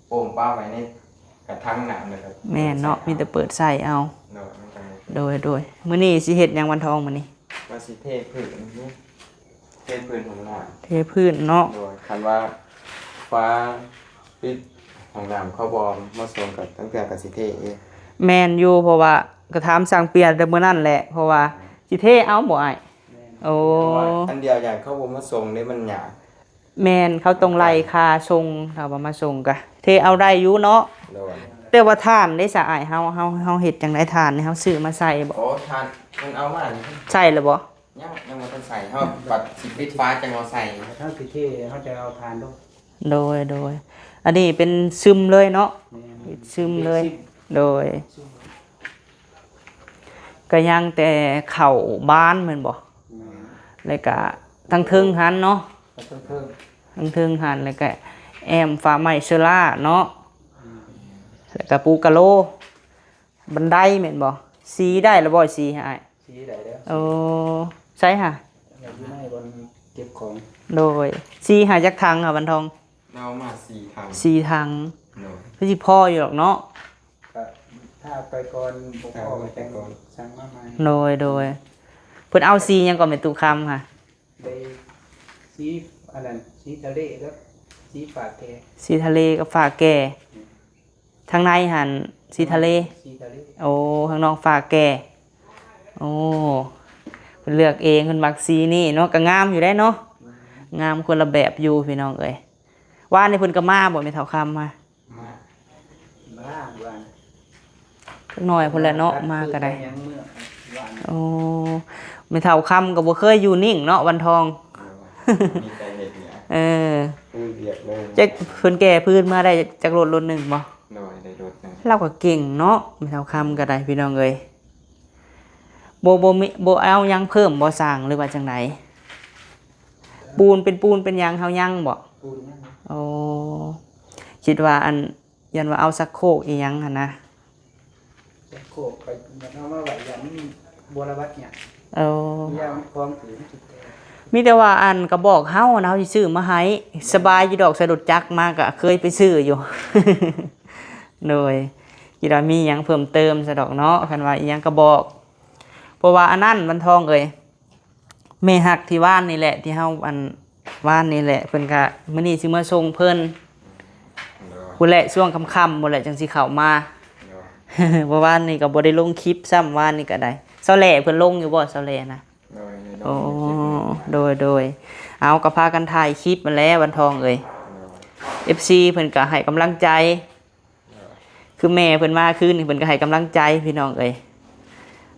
ໂປ່ງປະໄວ້ໃນກະຖັງນ້ຳ ແລ້ວກໍ ແມ່ນເນາະ ເປີດໃຊ້ເອົາ. ມີແຕ່ເປີດໃຊ້ເອົາ. ໂດຍ. ໂດຍ ໂດຍ. ມື້ນີ້ຊິເຮັດຫຍັງວັນທອງມື້ນີ້? ວ່າຊິເທພື້ນຢູ່ ເທພື້ນຫ້ອງນ້ຳ ເທພື້ນເນາະ. ໂດຍ. ຄັນວ່າຝາປິດຫ້ອງນ້ຳເຂົາບໍ່ມາສົ່ງ ກໍຕັ້ງເທື່ອກໍຊິເທເອງ. ແມ່ນຢູ່ ເພາະວ່າກໍຖາມຊ່າງເປຍແຕ່ມື້ນັ້ນແຫຼະ ເພາະວ່າຊິເທເອົາບໍ່ອ້າຍ? ແມ່ນ. ໂອ້ ເພາະວ່າອັນດຽວຢ້ານເຂົາບໍ່ມາສົ່ງເດ້ ມັນຍາກ. ແມ່ນ ເຂົາຕ້ອງໄລ່ຄ່າສົ່ງ ຖ້າວ່າມາສົ່ງກະເທເອົາໄດ້ຢູ່ເນາະ. ໂດຍ. ແຕ່ວ່າຖ່ານເດ້ສະອ້າຍ ເຮົາ ເຮົາ ເຮົາເຮັດຈັ່ງໃດ? ຖ່ານນີ້ເຮົາຊື້ມາໃສ່ບໍ່? ໂອ້ ຖ່ານເພິ່ນເອົາມານີ້ ໃສ່ແລ້ວບໍ່? ຍັງ ຍັງບໍ່ທັນໃສ່ ເຮົາບັດຊິປິດຝາຈັ່ງເອົາໃສ່. ຖ້າຊິເທ ເຮົາຈະເອົາຖ່ານລົງ. ໂດຍ ໂດຍ. ອັນນີ້ເປັນຊຶມເລີຍເນາະ? ແມ່ນ. ຊຶມເລີຍ. ເປັນຊຶມ. ໂດຍ. ຊຶມ. ກໍຍັງແຕ່ເຂົ້າບານແມ່ນບໍ່? ແມ່ນ. ແລ້ວກະທາງເທິງຫັ້ນເນາະ? ທາງເທິງ. ທາງເທິງຫັ້ນ ແລ້ວກະແອ້ມຝາໄມ້ເຊີລາເນາະ? ແມ່ນ. ແລ້ວກະປູກະໂລ ບັນໄດແມ່ນບໍ່? ສີໄດ້ລະບໍ່? ສີໃຫ້ອ້າຍ. ສີໄດ້ແລ້ວ. ໂອ້ ໃສຫະ? ຢູ່ໃນບ່ອນເກັບຂອງ. ໂດຍ. ສີໃຫ້ຈັກຖັງຫະ ວັນທອງ? ເອົາມາສີ່ຖັງ. ສີ່ຖັງ. ໂດຍ. ຄືຊິພໍຢູ່ດອກເນາະ? ກະຖ້າໄປກ່ອນ ບໍ່ພໍກໍຈັ່ງສັ່ງມາໃໝ່. ໂດຍ ໂດຍ. ເພິ່ນເອົາສີຫຍັງກໍແມ່ຕູ້ຄຳຫະ? ໄດ້ສີອັນນັ້ນ ສີທະເລກັບສີຟ້າແກ່. ສີທະເລກັບຟ້າແກ່. ອືມ. ທາງໃນຫັ້ນສີທະເລ. ສີທະເລ. ໂອ້ ທາງນອກຟ້າແກ່. ໂອ້ ເພິ່ນເລືອກເອງ ເພິ່ນມັກສີນີ້ເນາະ ກໍງາມຢູ່ໄດ໋ເນາະ. ອືມ. ງາມຄົນລະແບບຢູ່ພີ່ນ້ອງເອີຍ. ວານນີ້ເພິ່ນກໍມາບໍ່ ແມ່ເຖົ້າຄຳມາ? ມາ ມາວານ. ຈັກໜ້ອຍພຸ້ນແຫຼະເນາະ ມາກໍໄດ້. ໂອ້ ແມ່ເຖົ້າຄຳກໍບໍ່ເຄີຍຢູ່ນິ່ງເນາະ ວັນທອງ. ເອີ ມີແຕ່ເຮັດວຽກ. ເອີ ມີວຽກເລີຍ. ຈັກເພິ່ນແກ່ພື້ນມາໄດ້ຈັກລົດ ລົດໜຶ່ງບໍ່? ໂດຍ ໄດ້ລົດໜຶ່ງ. ລາວກໍເກັ່ງເນາະ ແມ່ເຖົ້າຄຳກໍໄດ້ ພີ່ນ້ອງເອີຍ. ບໍ່ ບໍ່ມີ ບໍ່ເອົາຫຍັງເພີ່ມບໍ່ຊ່າງ ຫຼືວ່າຈັ່ງໃດ? ປູນ ເປັນປູນເປັນຫຍັງເຮົາຍັງບໍ່? ປູນຍັງ. ໂອ້ ຄິດວ່າອັນ ຢ້ານວ່າເອົາຊັກໂຄກອີ່ຫຍັງຫັ້ນນະ. ຊັກໂຄກຂ້ອຍຍັງເອົາມາໄວ້ ຢ້ານມັນບົວລະບັດຫຍັງ. ໂອ້ ຢ້ານຂອງຖືກ ມີແຕ່ວ່າອັນກະບອກເຮົານະ ເຮົາຊິຊື້ມາໃຫ້. ສະບາຍຢູ່ດອກ ໃສ່ລົດຈັກມາກະເຄີຍໄປຊື້ຢູ່. ໂດຍ ຄິດວ່າມີຫຍັງເພີ່ມເຕີມຊະດອກເນາະ ຄັນວ່າອີ່ຫຍັງກະບອກ. ເພາະວ່າອັນນັ້ນ ວັນທອງເອີຍ ແມ່ຮັກທີ່ວານນີ້ແຫຼະ ທີ່ເຮົາອັນ ວານນີ້ແຫຼະ ເພິ່ນກະ ມື້ນີ້ຊິມາສົ່ງເພິ່ນ. ໂດຍ ພຸ້ນແຫຼະ ຊ່ວງຄ່ຳໆ ພຸ້ນແຫຼະ ຈັ່ງຊິເຂົ້າມາ. ໂດຍ ເມື່ອວານນີ້ກະບໍ່ໄດ້ລົງຄລິບຊ້ຳ ວານນີ້ກະໄດ້. ສາວແຫຼເພິ່ນລົງຢູ່ບໍ່ ສາວແຫຼນະ? ໂດຍ ໂອ້ ໂດຍໆ ເອົາ ກະພາກັນຖ່າຍຄລິບຫັ້ນແຫຼະ ວັນທອງເອີຍ. ໂດຍ ເອັຟຊີ ເພິ່ນກະໃຫ້ກຳລັງໃຈ. ຄືແມ່ເພິ່ນມາຄືນນີ້ ເພິ່ນກະໃຫ້ກຳລັງໃຈພີ່ນ້ອງເອີຍ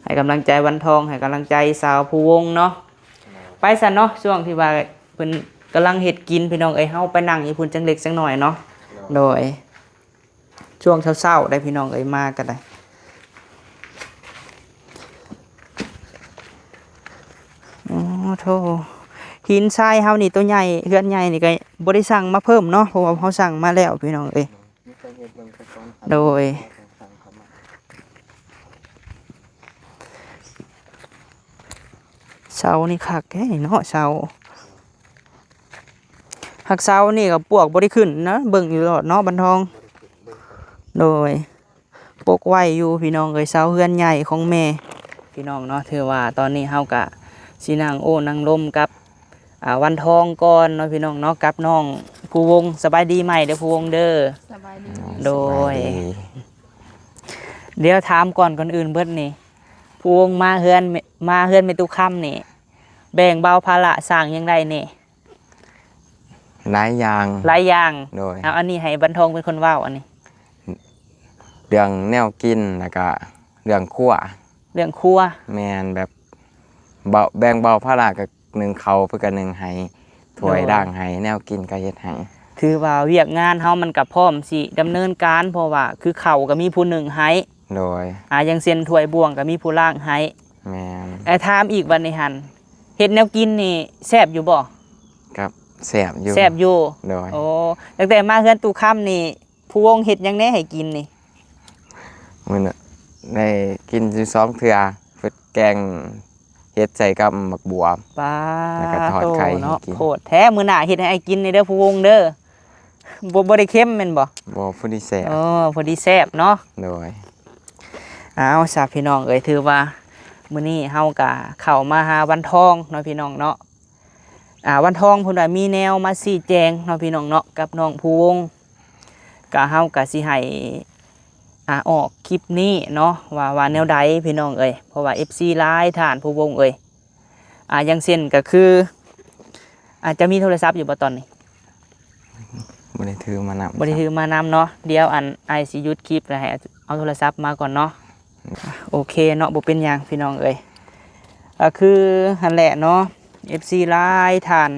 ໃຫ້ກຳລັງໃຈວັນທອງ ໃຫ້ກຳລັງໃຈສາວພູວົງເນາະ. ໂດຍ ໄປຊັ້ນເນາະ ຊ່ວງທີ່ວ່າເພິ່ນກຳລັງເຮັດກິນພີ່ນ້ອງເອີຍ ເຮົາໄປນັ່ງຢູ່ພຸ້ນຈັກເລັກຈັກໜ້ອຍເນາະ. ໂດຍ ໂດຍ ຊ່ວງເຊົ້າໆ ໄດ໋ພີ່ນ້ອງເອີຍ ມາກະໄດ້. ໂອ້ໂທ້ ຫີນຊາຍເຮົານີ້ໂຕໃຫຍ່ ເຮືອນໃຫຍ່ນີ້ກະບໍ່ໄດ້ສັ່ງມາເພີ່ມເນາະ ເພາະວ່າເຮົາສັ່ງມາແລ້ວພີ່ນ້ອງເອີຍ. ໂດຍ ເສົານີ້ຄັກແທ້ເນາະ ເສົາ ຫາກເສົານີ້ກະປວກບໍ່ໄດ້ຂຶ້ນນະ ເບິ່ງຢູ່ຕະຫຼອດເນາະ ບັນທອງ. ໂດຍ ປົກໄວ້ຢູ່ພີ່ນ້ອງເອີຍ ເສົາເຮືອນໃຫຍ່ຂອງແມ່ພີ່ນ້ອງເນາະ. ຖືວ່າຕອນນີ້ເຮົາກະຊິນັ່ງໂອ້ນັ່ງລົມກັບ ອ່າ ວັນທອງກ່ອນເນາະພີ່ນ້ອງເນາະ ກັບນ້ອງພູວົງ. ສະບາຍດີໃໝ່ເດີ ພູວົງເດີ. ສະບາຍດີ. ໂດຍ ສະບາຍດີ. ດຽວຖາມກ່ອນ ກ່ອນອື່ນເບິດນີ້ ພູວົງມາເຮືອນ ມາເຮືອນແມ່ຕູ້ຄຳນີ້ ແບ່ງເບົາພາລະສ້າງຫຍັງໄດ້ແດ່? ຫຼາຍຢ່າງ ຫຼາຍຢ່າງ. ໂດຍ ເອົາ ອັນນີ້ໃຫ້ວັນທອງເປັນຄົນເວົ້າ ອັນນີ້ ເລື່ອງແນວກິນ ແລ້ວກະເລື່ອງຄົວ. ເລື່ອງຄົວ. ແມ່ນ ແບບເບົາ ແບ່ງເບົາພາລະ ກະໜຶ້ງເຂົ້າ ເພິ່ນກະໜຶ້ງໃຫ້ ຖ້ວຍ ໂດຍ ລ້າງໃຫ້ ແນວກິນກະເຮັດໃຫ້. ຖືວ່າວຽກງານເຮົາມັນກະພ້ອມຊິດຳເນີນການ ເພາະວ່າຄືເຂົ້າກະມີຜູ້ໜຶ້ງໃຫ້. ໂດຍ ອ່າ ຢ່າງເຊັ່ນຖ້ວຍບ່ວງກະມີຜູ້ລ້າງໃຫ້. ແມ່ນ. ແລະ ຖາມອີກບັດນີ້ຫັ້ນ ເຮັດແນວກິນນີ້ແຊບຢູ່ບໍ່? ກະແຊບຢູ່. ແຊບຢູ່. ໂດຍ. ໂອ້ ຕັ້ງແຕ່ມາເຮືອນຕູ້ຄຳນີ້ ພູວົງເຮັດຫຍັງແດ່ໃຫ້ກິນນີ້? ມື້ນະ ໄດ້ກິນຢູ່ສອງເທື່ອ ເພິ່ນແກງເຫັດໃສ່ກັບໝາກບວບ. ປາ ແລ້ວກະທອດໄຂ່ໃຫ້ກິນ. ໂອ້ເນາະ ໂພດແທ້. ມື້ໜ້າເຮັດໃຫ້ອ້າຍກິນແດ່ເດີ ພູວົງເດີ. ບໍ່ ບໍ່ໄດ້ເຄັມແມ່ນບໍ່? ບໍ່ ພໍດີແຊບ. ໂອ້ ພໍດີແຊບເນາະ. ໂດຍ. ເອົາຊະພີ່ນ້ອງເອີຍ ຖືວ່າມື້ນີ້ເຮົາກະເຂົ້າມາຫາວັນທອງເນາະ ພີ່ນ້ອງເນາະ. ອ່າ ວັນທອງເພິ່ນວ່າມີແນວມາຊີ້ແຈງເນາະ ພີ່ນ້ອງເນາະ ກັບນ້ອງພູວົງ. ກະເຮົາກະຊິໃຫ້ ອ່າ ອອກຄລິບນີ້ເນາະ ວ່າ ວ່າແນວໃດ ພີ່ນ້ອງເອີຍ ເພາະວ່າເອັຟຊີຫຼາຍທ່ານ ພູວົງເອີຍ. ອ່າ ຢ່າງເຊັ່ນກະຄື ອ່າ ເຈົ້າມີໂທລະສັບຢູ່ບໍ່ຕອນນີ້? ບໍ່ໄດ້ຖືມານຳ. ບໍ່ໄດ້ຖືມານຳເນາະ. ດຽວອັນ ອ້າຍຊິຢຸດຄລິບ ແລ້ວໃຫ້ເອົາໂທລະສັບມາກ່ອນເນາະ. ໂອເຄເນາະ ບໍ່ເປັນຫຍັງພີ່ນ້ອງເອີຍ. ກະຄືຫັ້ນແຫຼະເນາະ ເອັຟຊີຫຼາຍທ່ານ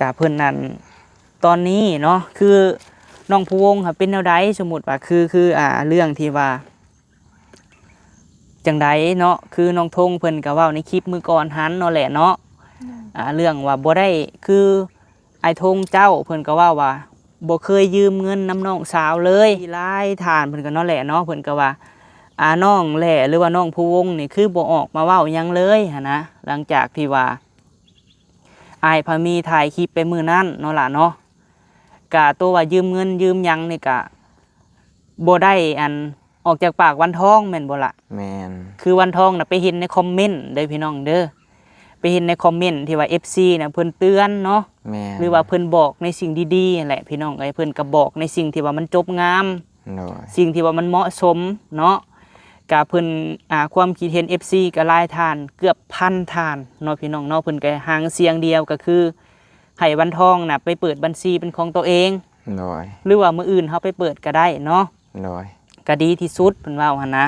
ກະເພິ່ນນັ້ນ ຕອນນີ້ເນາະ ຄືນ້ອງພູວົງຫັ້ນເປັນແນວໃດ? ສົມມຸດວ່າຄື ຄື ອ່າ ເລື່ອງທີ່ວ່າ ຈັ່ງໃດເນາະ ຄືນ້ອງທົງເພິ່ນກະເວົ້າໃນຄລິບມື້ກ່ອນຫັ້ນເນາະແຫຼະເນາະ. ອືມ ອ່າ ເລື່ອງວ່າບໍ່ໄດ້ ຄືອ້າຍທົງເຈົ້າເພິ່ນກະເວົ້າວ່າ ບໍ່ເຄີຍຢືມເງິນນຳນ້ອງສາວເລີຍ. ຫຼາຍທ່ານເພິ່ນກະເນາະແຫຼະເນາະ ເພິ່ນກະວ່າ ອ່າ ນ້ອງແຫຼະ ຫຼືວ່ານ້ອງພູວົງນີ້ ຄືບໍ່ອອກມາເວົ້າຫຍັງເລີຍຫັ້ນນະ ຫຼັງຈາກທີ່ວ່າ ອ້າຍພາມີຖ່າຍຄລິບໄປມື້ນັ້ນເນາະຫຼະເນາະ ກະໂຕວ່າຢືມເງິນຢືມຫຍັງນີ້ກະບໍ່ໄດ້ອັນອອກຈາກປາກວັນທອງແມ່ນບໍ່ລະ? ແມ່ນ. ຄືວັນທອງນະໄປເຫັນໃນຄອມເມັນເດີພີ່ນ້ອງເດີ ໄປເຫັນໃນຄອມເມັນທີ່ວ່າເອັຟຊີນະເພິ່ນເຕືອນເນາະ. ແມ່ນ. ຫຼືວ່າເພິ່ນບອກໃນສິ່ງດີໆຫັ້ນແຫຼະພີ່ນ້ອງເອີຍ ເພິ່ນກະບອກໃນສິ່ງທີ່ວ່າມັນຈົບງາມ. ໂດຍ. ສິ່ງທີ່ວ່າມັນເໝາະສົມເນາະ ກະເພິ່ນ ອ່າ ຄວາມຄິດເຫັນເອັຟຊີກະຫຼາຍທ່ານ ເກືອບພັນທ່ານເນາະພີ່ນ້ອງເນາະ ເພິ່ນກະຫາງສຽງດຽວ ກະຄືໃຫ້ວັນທອງນະໄປເປີດບັນຊີເປັນຂອງໂຕເອງ. ໂດຍ. ຫຼືວ່າມື້ອື່ນເຮົາໄປເປີດກະໄດ້ເນາະ. ໂດຍ. ກະດີທີ່ສຸດເພິ່ນເວົ້າຫັ້ນນະ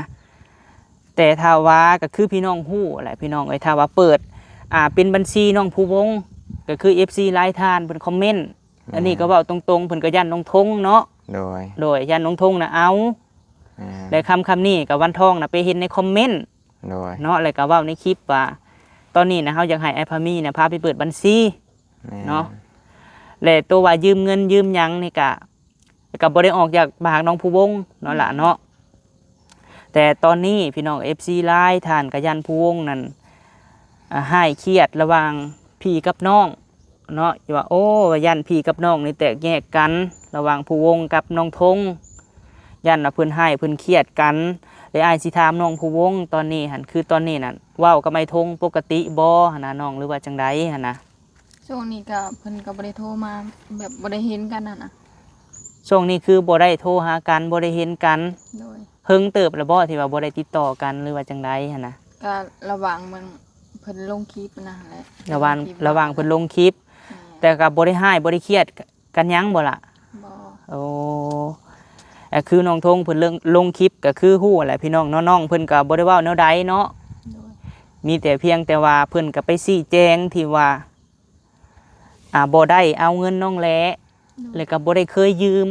ແຕ່ຖ້າວ່າກະຄືພີ່ນ້ອງຮູ້ແຫຼະພີ່ນ້ອງເອີຍ ຖ້າວ່າເປີດ ອ່າ ເປັນບັນຊີນ້ອງພູວົງ ກະຄືເອັຟຊີຫຼາຍທ່ານເພິ່ນຄອມເມັນ ອັນນີ້ກະເວົ້າຕົງໆ ເພິ່ນກະຢ້ານນ້ອງທົງເນາະ. ໂດຍ. ໂດຍ ຢ້ານນ້ອງທົງນະເອົາ. ແມ່ນ. ແລະຄຳ ຄຳນີ້ກະວັນທອງນະໄປເຫັນໃນຄອມເມັນ. ໂດຍ. ເນາະ ແລະກະເວົ້າໃນຄລິບວ່າ ຕອນນີ້ນະເຮົາຢາກໃຫ້ອ້າຍພາມີນະພາໄປເປີດບັນຊີ ແມ່ນ ເນາະ ແລະໂຕວ່າຢືມເງິນຢືມຫຍັງນີ້ກະ ກະບໍ່ໄດ້ອອກຈາກປາກນ້ອງພູວົງເນາະຫຼະເນາະ. ແຕ່ຕອນນີ້ພີ່ນ້ອງ ເອັຟຊີ ຫຼາຍທ່ານກະຢ້ານພູວົງນັ້ນ ອ່າ ຮ້າຍຄຽດລະຫວ່າງພີ່ກັບນ້ອງເນາະ ວ່າ ໂອ້ ຢ້ານພີ່ກັບນ້ອງນີ້ແຕກແຍກກັນ ລະຫວ່າງພູວົງກັບນ້ອງທົງ ຢ້ານວ່າເພິ່ນຮ້າຍເພິ່ນຄຽດກັນ. ແລະອ້າຍຊິຖາມນ້ອງພູວົງຕອນນີ້ຫັ້ນ ຄືຕອນນີ້ນັ້ນ ເວົ້າກັບອ້າຍທົງປົກກະຕິບໍ່ຫັ້ນນະນ້ອງ ຫຼືວ່າຈັ່ງໃດຫັ້ນນະ? ຊ່ວງນີ້ກະເພິ່ນກະບໍ່ໄດ້ໂທມາ ແບບບໍ່ໄດ້ເຫັນກັນຫັ້ນນະ. ຊ່ວງນີ້ຄືບໍ່ໄດ້ໂທຫາກັນ ບໍ່ໄດ້ເຫັນກັນ. ໂດຍ. ເຫິງເຕີບແລ້ວບໍ່ທີ່ວ່າບໍ່ໄດ້ຕິດຕໍ່ກັນ ຫຼືວ່າຈັ່ງໃດຫັ້ນນະ? ກະລະຫວ່າງມັນ ເພິ່ນລົງຄລິບນະແຫຼະ ລະຫວ່າງ ລົງຄລິບ ລະຫວ່າງເພິ່ນລົງຄລິບ. ແມ່ນ. ແຕ່ກະບໍ່ໄດ້ຮ້າຍບໍ່ໄດ້ຄຽດກັນຫຍັງບໍ່ລະ? ບໍ່. ໂອ້ ກະຄືນ້ອງທົງເພິ່ນເລີງ ລົງຄລິບ ກະຄືຮູ້ແຫຼະພີ່ນ້ອງເນາະ ນ້ອງເພິ່ນກະບໍ່ໄດ້ເວົ້າແນວໃດເນາະ. ໂດຍ. ມີແຕ່ພຽງແຕ່ວ່າເພິ່ນກະໄປຊີ້ແຈງທີ່ວ່າ ອ່າ ບໍ່ໄດ້ເອົາເງິນນ້ອງແຫຼະ ໂດຍ ແລ້ວກໍບໍ່ໄດ້ເຄີຍຢືມ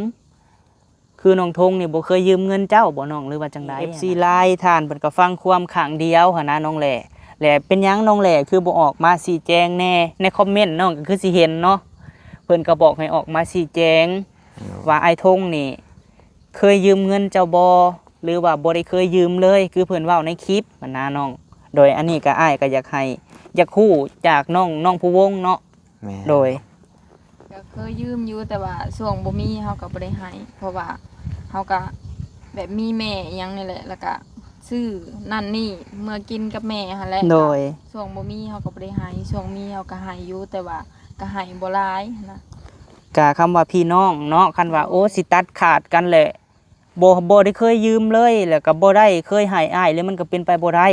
ຄືນ້ອງທົງນີ້ບໍ່ເຄີຍຢືມເງິນເຈົ້າບໍ່ນ້ອງ ຫຼືວ່າຈັ່ງໃດ? ເອັຟຊີ ຫັ້ນນະ ຫຼາຍທ່ານເພິ່ນກໍຟັງຄວາມຂ້າງດຽວຫັ້ນນະນ້ອງແຫຼະ ແລະເປັນຫຍັງນ້ອງແຫຼຄືບໍ່ອອກມາຊີ້ແຈງແດ່? ໃນຄອມເມັນນ້ອງກໍຄືຊິເຫັນເນາະ ເພິ່ນກໍບອກໃຫ້ອອກມາຊີ້ແຈງ ໂດຍ ວ່າອ້າຍທົງນີ້ເຄີຍຢືມເງິນເຈົ້າບໍ່ ຫຼືວ່າບໍ່ໄດ້ເຄີຍຢືມເລີຍ ຄືເພິ່ນເວົ້າໃນຄລິບຫັ້ນນະນ້ອງ. ໂດຍ ອັນນີ້ກໍ ອ້າຍກໍຢາກໃຫ້ ຢາກຮູ້ຈາກນ້ອງ ນ້ອງພູວົງເນາະ. ແມ່ນ. ໂດຍ. ກໍເຄີຍຢືມຢູ່ ແຕ່ວ່າຊ່ວງບໍ່ມີເຮົາກໍບໍ່ໄດ້ໃຫ້ ເພາະວ່າເຮົາກໍແບບມີແມ່ອີ່ຫຍັງນີ້ແຫຼະ ແລ້ວກໍຊື້ນັ້ນນີ້ເມືອກິນກັບແມ່ຫັ້ນແຫຼະ. ໂດຍ. ກໍຊ່ວງບໍ່ມີເຮົາກໍບໍ່ໄດ້ໃຫ້ ຊ່ວງມີເຮົາກໍໃຫ້ຢູ່ ແຕ່ວ່າກໍໃຫ້ບໍ່ຫຼາຍຫັ້ນນະ. ກະຄຳວ່າພີ່ນ້ອງເນາະ ຄັນວ່າ ໂອ້ ຊິຕັດຂາດກັນແຫຼະ ບໍ່ ບໍ່ໄດ້ເຄີຍຢືມເລີຍ ແລ້ວກໍບໍ່ໄດ້ເຄີຍໃຫ້ອ້າຍເລີຍ ມັນກໍເປັນໄປບໍ່ໄດ້.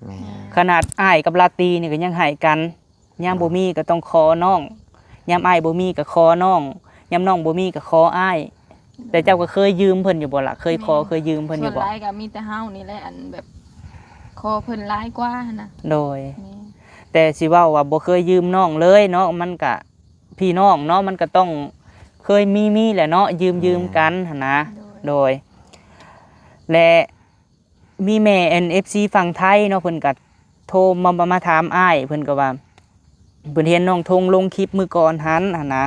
ແມ່ນ. ຂະໜາດອ້າຍກັບລາຕີນີ້ກໍຍັງໃຫ້ກັນ ຍາມບໍ່ມີກໍຕ້ອງຂໍນ້ອງ ຍາມອ້າຍບໍ່ມີກໍຂໍນ້ອງ ຍາມນ້ອງບໍ່ມີກໍຂໍອ້າຍ. ແຕ່ເຈົ້າກໍເຄີຍຢືມເພິ່ນຢູ່ບໍ່ລະ? ເຄີຍຂໍ ແມ່ນ ເຄີຍຢືມເພິ່ນຢູ່ບໍ່? ສ່ວນຫຼາຍກໍມີແຕ່ເຮົານີ້ແຫຼະ ອັນແບບຂໍເພິ່ນຫຼາຍກວ່າຫັ້ນນະ. ໂດຍ. ແມ່ນ. ແຕ່ຊິເວົ້າວ່າບໍ່ເຄີຍຢືມນ້ອງເລີຍເນາະ ມັນກະ ພີ່ນ້ອງເນາະ ມັນກໍຕ້ອງເຄີຍມີ ມີແຫຼະເນາະ ຢືມ ແມ່ນ ຢືມກັນຫັ້ນນະ. ໂດຍ. ໂດຍ ແລະມີແມ່ອັນ ເອັຟຊີ ຝັ່ງໄທເນາະ ເພິ່ນກໍໂທມາ ມາ ມາຖາມອ້າຍ ເພິ່ນກໍວ່າ ເພິ່ນເຫັນນ້ອງທົງລົງຄລິບມື້ກ່ອນຫັ້ນ ຫັ້ນນະ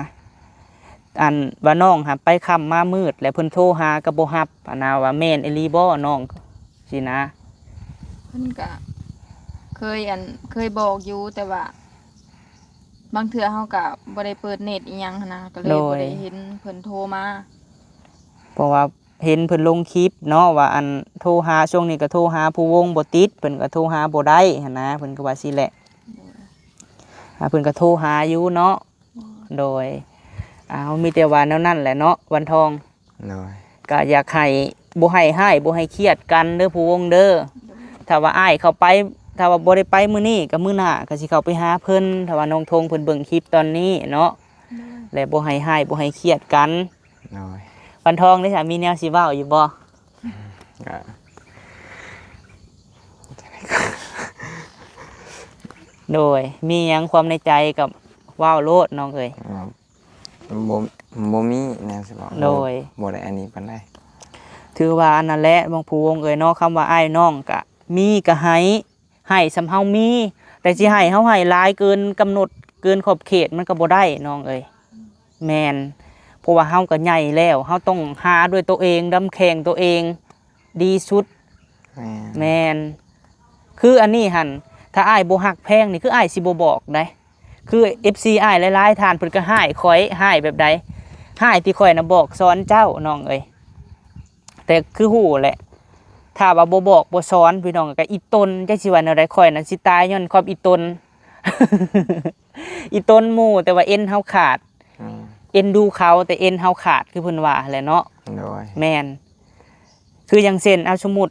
ອັນວ່ານ້ອງຫາໄປຄ່ຳມາມືດ ແລ້ວເພິ່ນໂທຫາກໍບໍ່ຮັບ ອັນນະ ວ່າແມ່ນອີ່ຫຼີບໍ່ນ້ອງ ຊີ້ນະ. ເພິ່ນກະເຄີຍ ອັນ ເຄີຍບອກຢູ່ ແຕ່ວ່າບາງເທື່ອເຮົາກະບໍ່ໄດ້ເປີດເນັດອີ່ຫຍັງຫັ້ນນະ ກໍເລີຍ ໂດຍ ບໍ່ໄດ້ເຫັນເພິ່ນໂທມາ ເພາະວ່າເຫັນເພິ່ນລົງຄລິບເນາະ ວ່າ ອັນ ໂທຫາ ຊ່ວງນີ້ກໍໂທຫາພູວົງບໍ່ຕິດ ເພິ່ນກໍໂທຫາບໍ່ໄດ້ຫັ້ນນະ ເພິ່ນກໍວ່າຊີ້ແຫຼະ. ໂດຍ. ອ່າ ເພິ່ນກໍໂທຫາຢູ່ເນາະ. ໂດຍ. ໂດຍ. ອ້າວ ມີແຕ່ວ່າແນວນັ້ນແຫຼະເນາະ ວັນທອງ. ໂດຍ. ກໍຢາກໃຫ້ ບໍ່ໃຫ້ຮ້າຍ ບໍ່ໃຫ້ຄຽດກັນເດີ ພູວົງເດີ. ໂດຍ. ຖ້າວ່າອ້າຍເຂົ້າໄປ ຖ້າວ່າບໍ່ໄດ້ໄປມື້ນີ້ ກໍມື້ໜ້າກໍຊິເຂົ້າໄປຫາເພິ່ນ ຖ້າວ່ານ້ອງທົງເພິ່ນເບິ່ງຄລິບຕອນນີ້ເນາະ. ໂດຍ. ແລະບໍ່ໃຫ້ຮ້າຍ ບໍ່ໃຫ້ຄຽດກັນ. ໂດຍ. ວັນທອງເດ້ ມີແນວຊິເວົ້າຢູ່ບໍ່? ກໍ ໂດຍ. ມີຫຍັງຄວາມໃນໃຈກໍເວົ້າໂລດນ້ອງເອີຍ. ບໍ່ ບໍ່ມີແນວຊິເວົ້າ. ໂດຍ. ບໍ່ ບໍ່ໄດ້ອັນນີ້ປານໃດ. ຖືວ່າອັນນັ້ນແຫຼະ ນ້ອງພູວົງເອີຍເນາະ ຄຳວ່າອ້າຍນ້ອງກະມີກະໃຫ້ ໃຫ້ສ່ຳເຮົາມີ ແຕ່ຊິໃຫ້ເຮົາໃຫ້ຫຼາຍເກີນກຳນົດ ເກີນຂອບເຂດມັນກໍບໍ່ໄດ້ນ້ອງເອີຍ. ແມ່ນ. ເພາະວ່າເຮົາກໍໃຫຍ່ແລ້ວ ເຮົາຕ້ອງຫາດ້ວຍໂຕເອງ ດຳແຂງໂຕເອງດີສຸດ. ແມ່ນ. ແມ່ນ. ຄືອັນນີ້ຫັ້ນ ຖ້າອ້າຍບໍ່ຮັກແພງນີ້ ຄືອ້າຍຊິບໍ່ບອກໃດ. ຄືເອັຟຊີອ້າຍຫຼາຍໆທ່ານເພິ່ນກໍຮ້າຍຂ້ອຍ. ຮ້າຍແບບໃດ? ຮ້າຍທີ່ຂ້ອຍນະບອກສອນເຈົ້ານ້ອງເອີຍ. ແຕ່ຄືຮູ້ແຫຼະ ຖ້າວ່າບໍ່ບອກບໍ່ສອນ ພີ່ນ້ອງ ກໍອີ່ຕົນ ຈັກຊິວ່າແນວໃດ. ຂ້ອຍນັ້ນຊິຕາຍຍ້ອນຄວາມອີ່ຕົນ ອີ່ຕົນໝູ່ ແຕ່ວ່າເອັນເຮົາຂາດ. ແມ່ນ. ເອັນດູເຂົາ ແຕ່ເອັນເຮົາຂາດ ຄືເພິ່ນວ່າຫັ້ນແຫຼະເນາະ. ໂດຍ. ແມ່ນ. ຄືຢ່າງເຊັ່ນ ເອົາ ສົມມຸດ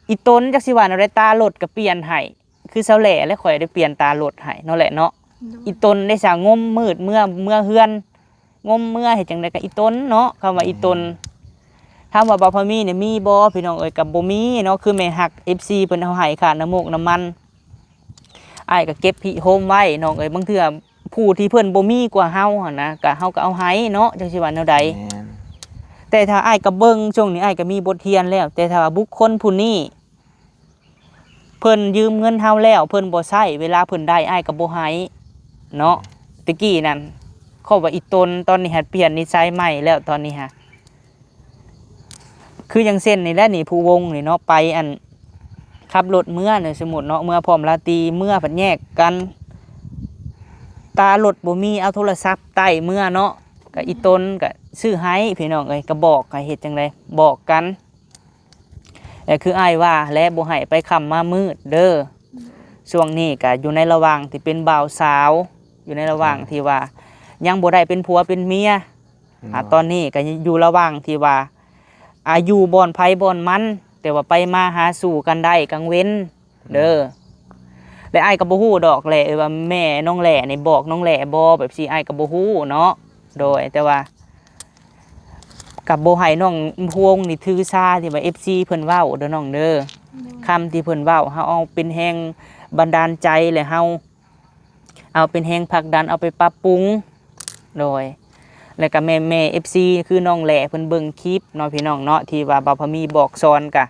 ອີ່ຕົນ ຈັກຊິວ່າແນວໃດ ຕາລົດກໍປ່ຽນໃຫ້ ຄືສາວແຫຼ ແລະ ຂ້ອຍໄດ້ປ່ຽນຕາລົດໃຫ້ເນາະແຫຼະເນາະ. ໂດຍ. ອີ່ຕົນໄດ້ສາງົມມືດເມືອ ເມືອເຮືອນ ງົມເມືອເຮັດຈັ່ງໃດກໍອີ່ຕົນເນາະ ຄຳວ່າອີ່ຕົນ. ແມ່ນ. ຖາມວ່າບ່າວພາມີນີ້ມີບໍ່ ພີ່ນ້ອງເອີຍ ກໍບໍ່ມີເນາະ. ຄືແມ່ຮັກ ເອັຟຊີ ເພິ່ນເອົາໃຫ້ຄ່ານ້ຳມູກນ້ຳມັນ ອ້າຍກໍເກັບຫິໂຮມໄວ້ນ້ອງເອີຍ. ບາງເທື່ອຜູ້ທີ່ເພິ່ນບໍ່ມີກວ່າເຮົາຫັ້ນນະ ກໍເຮົາກໍເອົາໃຫ້ເນາະ ຈັກຊິວ່າແນວໃດ. ແມ່ນ. ແຕ່ຖ້າອ້າຍກໍເບິ່ງ ຊ່ວງນີ້ອ້າຍກໍມີບົດຮຽນແລ້ວ ແຕ່ຖ້າວ່າບຸກຄົນຜູ້ນີ້ ເພິ່ນຢືມເງິນເຮົາແລ້ວ ເພິ່ນບໍ່ໃຊ້ ເວລາເພິ່ນໄດ້ ອ້າຍກໍບໍ່ໃຫ້ເນາະ. ຕະກີ້ນັ້ນ ຂ້ອຍວ່າອີ່ຕົນ ຕອນນີ້ຫັ້ນປ່ຽນນິໄສໃໝ່ແລ້ວ ຕອນນີ້ຫາ ຄືຢ່າງເຊັ່ນນີ້ແຫຼະນີ້ ພູວົງນີ້ເນາະ ໄປອັນ ຂັບລົດເມືອນີ້ ສົມມຸດເນາະ ເມືອພ້ອມລາຕີ ເມືອພັດແຍກກັນ ຕາລົດບໍ່ມີ ເອົາໂທລະສັບໄຕ້ເມືອເນາະ ກະອີ່ຕົນກະຊື້ໃຫ້ ພີ່ນ້ອງເອີຍ ກະບອກ ກະເຮັດຈັ່ງໃດ ບອກກັນ ແລະ ຄືອ້າຍວ່າແຫຼະ ບໍ່ໃຫ້ໄປຄ່ຳມາມືດເດີ. ຊ່ວງນີ້ກະຢູ່ໃນລະຫວ່າງທີ່ເປັນບ່າວສາວ ຢູ່ໃນລະຫວ່າງທີ່ວ່າຍັງບໍ່ໄດ້ເປັນຜົວເປັນເມຍ ອາ ຕອນນີ້ກໍຢູ່ລະຫວ່າງທີ່ວ່າ ອາ ຢູ່ບ່ອນໃຜບ່ອນມັນ ແຕ່ວ່າໄປມາຫາສູ່ກັນໄດ້ກາງເວັນເດີ. ແລະ ອ້າຍກໍບໍ່ຮູ້ດອກແຫຼະ ວ່າແມ່ນ້ອງແຫຼນີ້ບອກນ້ອງແຫຼບໍ່ ແບບຊີ້ ອ້າຍກໍບໍ່ຮູ້ເນາະ. ໂດຍ ແຕ່ວ່າກໍບໍ່ໃຫ້ນ້ອງພວງນີ້ຖືຊາທີ່ວ່າເອັຟຊີເພິ່ນເວົ້າເດີນ້ອງເດີ. ຄຳທີ່ເພິ່ນເວົ້າ ເຮົາເອົາເປັນແຮງບັນດານໃຈ ແລະ ເຮົາ ເອົາເປັນແຮງຜັກດັນ ເອົາໄປປັບປຸງ ໂດຍ ແລ້ວກະແມ່ໆ ເອັຟຊີ ຄືນ້ອງແຫຼເພິ່ນເບິ່ງຄລິບເນາະ ພີ່ນ້ອງເນາະ ທີ່ວ່າບ່າວພາມີບອກສອນ ກະ